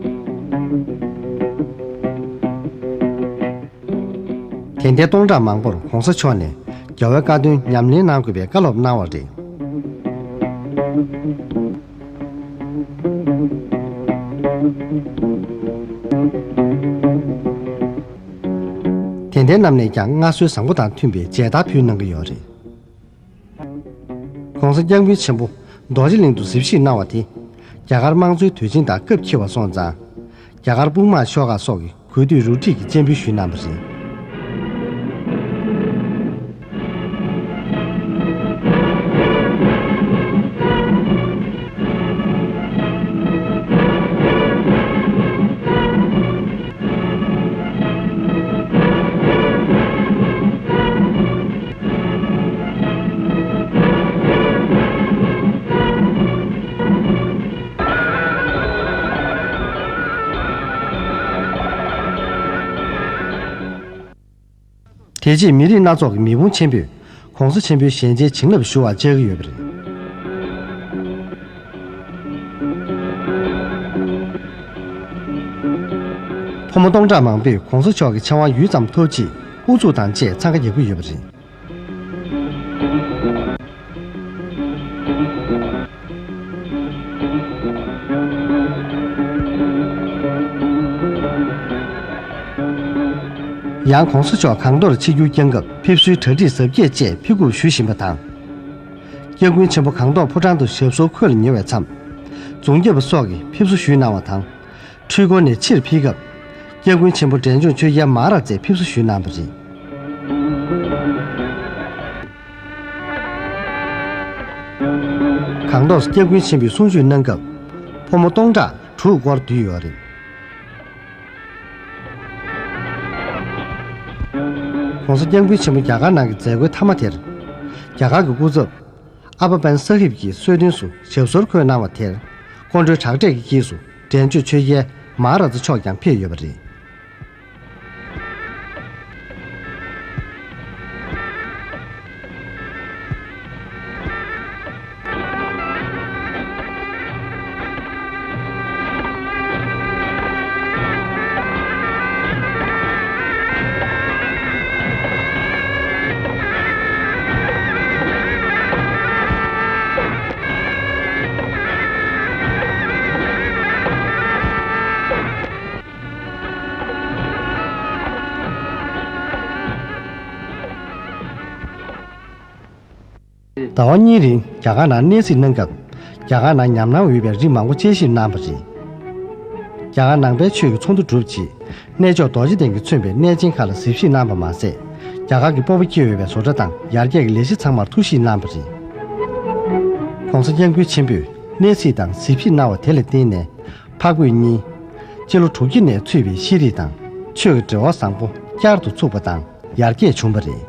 དད་ལྡན་སྟོང་ཕྲག་མང་པོར་༸གོང་ས་མཆོག་ནས་རྒྱལ་བའི་བཀའ་དོན་ཉམས་ལེན་གནང་དགོས་པའི་བཀའ་སློབ་གནང་བ་རེད། དད་ལྡན་རྣམས་ནས་ཀྱང་མངའ་གསོལ་བཟང་པོ་དང་མཐུན་པའི་མཇལ་དར་ཕུལ་གནང་གི་ཡོད་རེད། ༸གོང་ས་༸སྐྱབས་མགོན་ཆེན་པོ་ རྡོ་རྗེ་གླིང་དུ་གཟིགས་ཞིབ་གནང་བ་དེ། རྒྱ་གར་དམངས་གཙོའི་དུས་ཆེན་དང་སྐབས་འཁེལ་བ་སོང་ཙང་། རྒྱ་གར་དཔུང་དམག་ཤོག་ཁག་སོགས་ཀྱིས་གུས་འདུད་རུ་ཁྲིད་ཀྱིས་སྤྱན་འབུལ་ཞུས་གནང་བ་རེད། དེ་རྗེས་མི་རིགས་སྣ་ཚོགས་ཀྱི་མི་འབོར་ཆེན་པོས་༸གོང་ས་ཆེན་པོའི་ཞལ་མཇལ་བྱིན་རླབས་ཞུ་བར་བཅར་གྱི་ཡོད་པ་རེད། ཕོ་མོ་སྟོང་ཕྲག་མང་པོས་༸གོང་ས་མཆོག་གི་ཕྱག་དབང་ཡུད་ཙམ་ཐོབ་ཆེད་ཨུ་ཚུགས་དང་བཅས་འཚང་ཁ་རྒྱག་གི་ཡོད་པ་རེད། ཡང་༸གོང་ས་མཆོག་གང་ཐོག་ལ་ཆིབས་བསྒྱུར་བསྐྱང་སྐབས་ཕེབས་བསུའི་གྲ་སྒྲིག་གཟབ་རྒྱས་བཅས་ཕེབས་སྒུག་ཞུ་བཞིན་པ་དང་། སྐྱབས་མགོན་ཆེན་པོ་གང་ཐོག་ཕོ་བྲང་དུ་ཞབས་སོར་འཁོད་ལ་ཉེ་བའི་མཚམས། རྫོང་ཁྱབ་པ་སོགས་ཀྱིས་ཕེབས་བསུ་ཞུས་གནང་བ་དང་། འཁྲུལ་འཁོར་ནས་ཕྱིར་ཕེབས་སྐབས། སྐྱབས་མགོན་ཆེན་པོ་འབྲས་ལྗོངས་ཆོས་རྒྱལ་མ་ཧཱ་ར་ཛས་ཕེབས་བསུ་ཞུས་གནང་བ་རེད། གང་ཐོག་སྐྱབས་མགོན་ཆེན་པོས་གསུང་ཆོས་གནང་སྐབས། ཕོ་མོ་སྟོང་ཕྲག་དྲུག་སྐོར་འདུས་ཡོད་རེད། ༸གོང་ས་༸སྐྱབས་མགོན་ཆེན་པོ་རྒྱ་གར་ནང་གི་མཛད་སྒོའི་མཐའ་མ་དེར། རྒྱ་གར་གྱི་སྐུ་ཚབ། ཨ་པ་པན་ས་ཧིབ་ཀྱིས་གསོལ་སྟོན་སུ་ཞབས་སོར་འཁོད་གནང་བ་དེར། སྐུ་མགྲོན་དྲག་གྲས་ཀྱི་དཀྱིལ་སུ་འབྲས་ལྗོངས་ཆོས་རྒྱལ་མ་ཧཱ་ར་ཛ་མཆོག་ཀྱང་ཕེབས་ཡོད་པ་རེད། ཟླ་བ་གཉིས་རིང་རྒྱ་གར་ནང་གནས་གཟིགས་གནང་སྐབས། རྒྱ་གར་ནང་ཉམས་སྣང་ཡོད་པའི་རིགས་མང་པོ་དཔྱད་ཞིབ་གནང་བ་རེད། རྒྱ་གར་ནང་པའི་ཆོས་ཀྱི་ཚོགས་འདུ་གྲུབ་རྗེས། གནས་མཆོག་རྡོ་རྗེ་གདན་གྱིས་མཚོན་པའི་གནས་ཆེན་ཁག་ལ་གཟིགས་ཞིབ་གནང་བ་མ་ཟད། རྒྱ་གར་གྱི་སྤོབས་པ་སྐྱེ་འོས་པའི་བཟོ་གྲྭ་དང་ཡར་རྒྱས་ཀྱི་ལས་གཞི་ཚང་མར་ཐུགས་ཞིབ་གནང་བ་རེད། ༸གོང་ས་༸སྐྱབས་མགོན་ཆེན་པོས་གནས་གཟིགས་དང་གཟིགས་ཞིབ་གནང་བ་དེ་ལ་བརྟེན་ནས། འཕགས་བོད་གཉིས། སྤྱི་ལོ་དྲུག་བརྒྱ་ནས་ཚུད་པའི་ཤེས་རིག་དང་ཆོས་ཀྱི་འབྲེལ་བ་བཟང་པོ་བསྐྱར་དུ་ཚུགས་པ་དང་ཡར་རྒྱས་བྱུང་བ་རེད།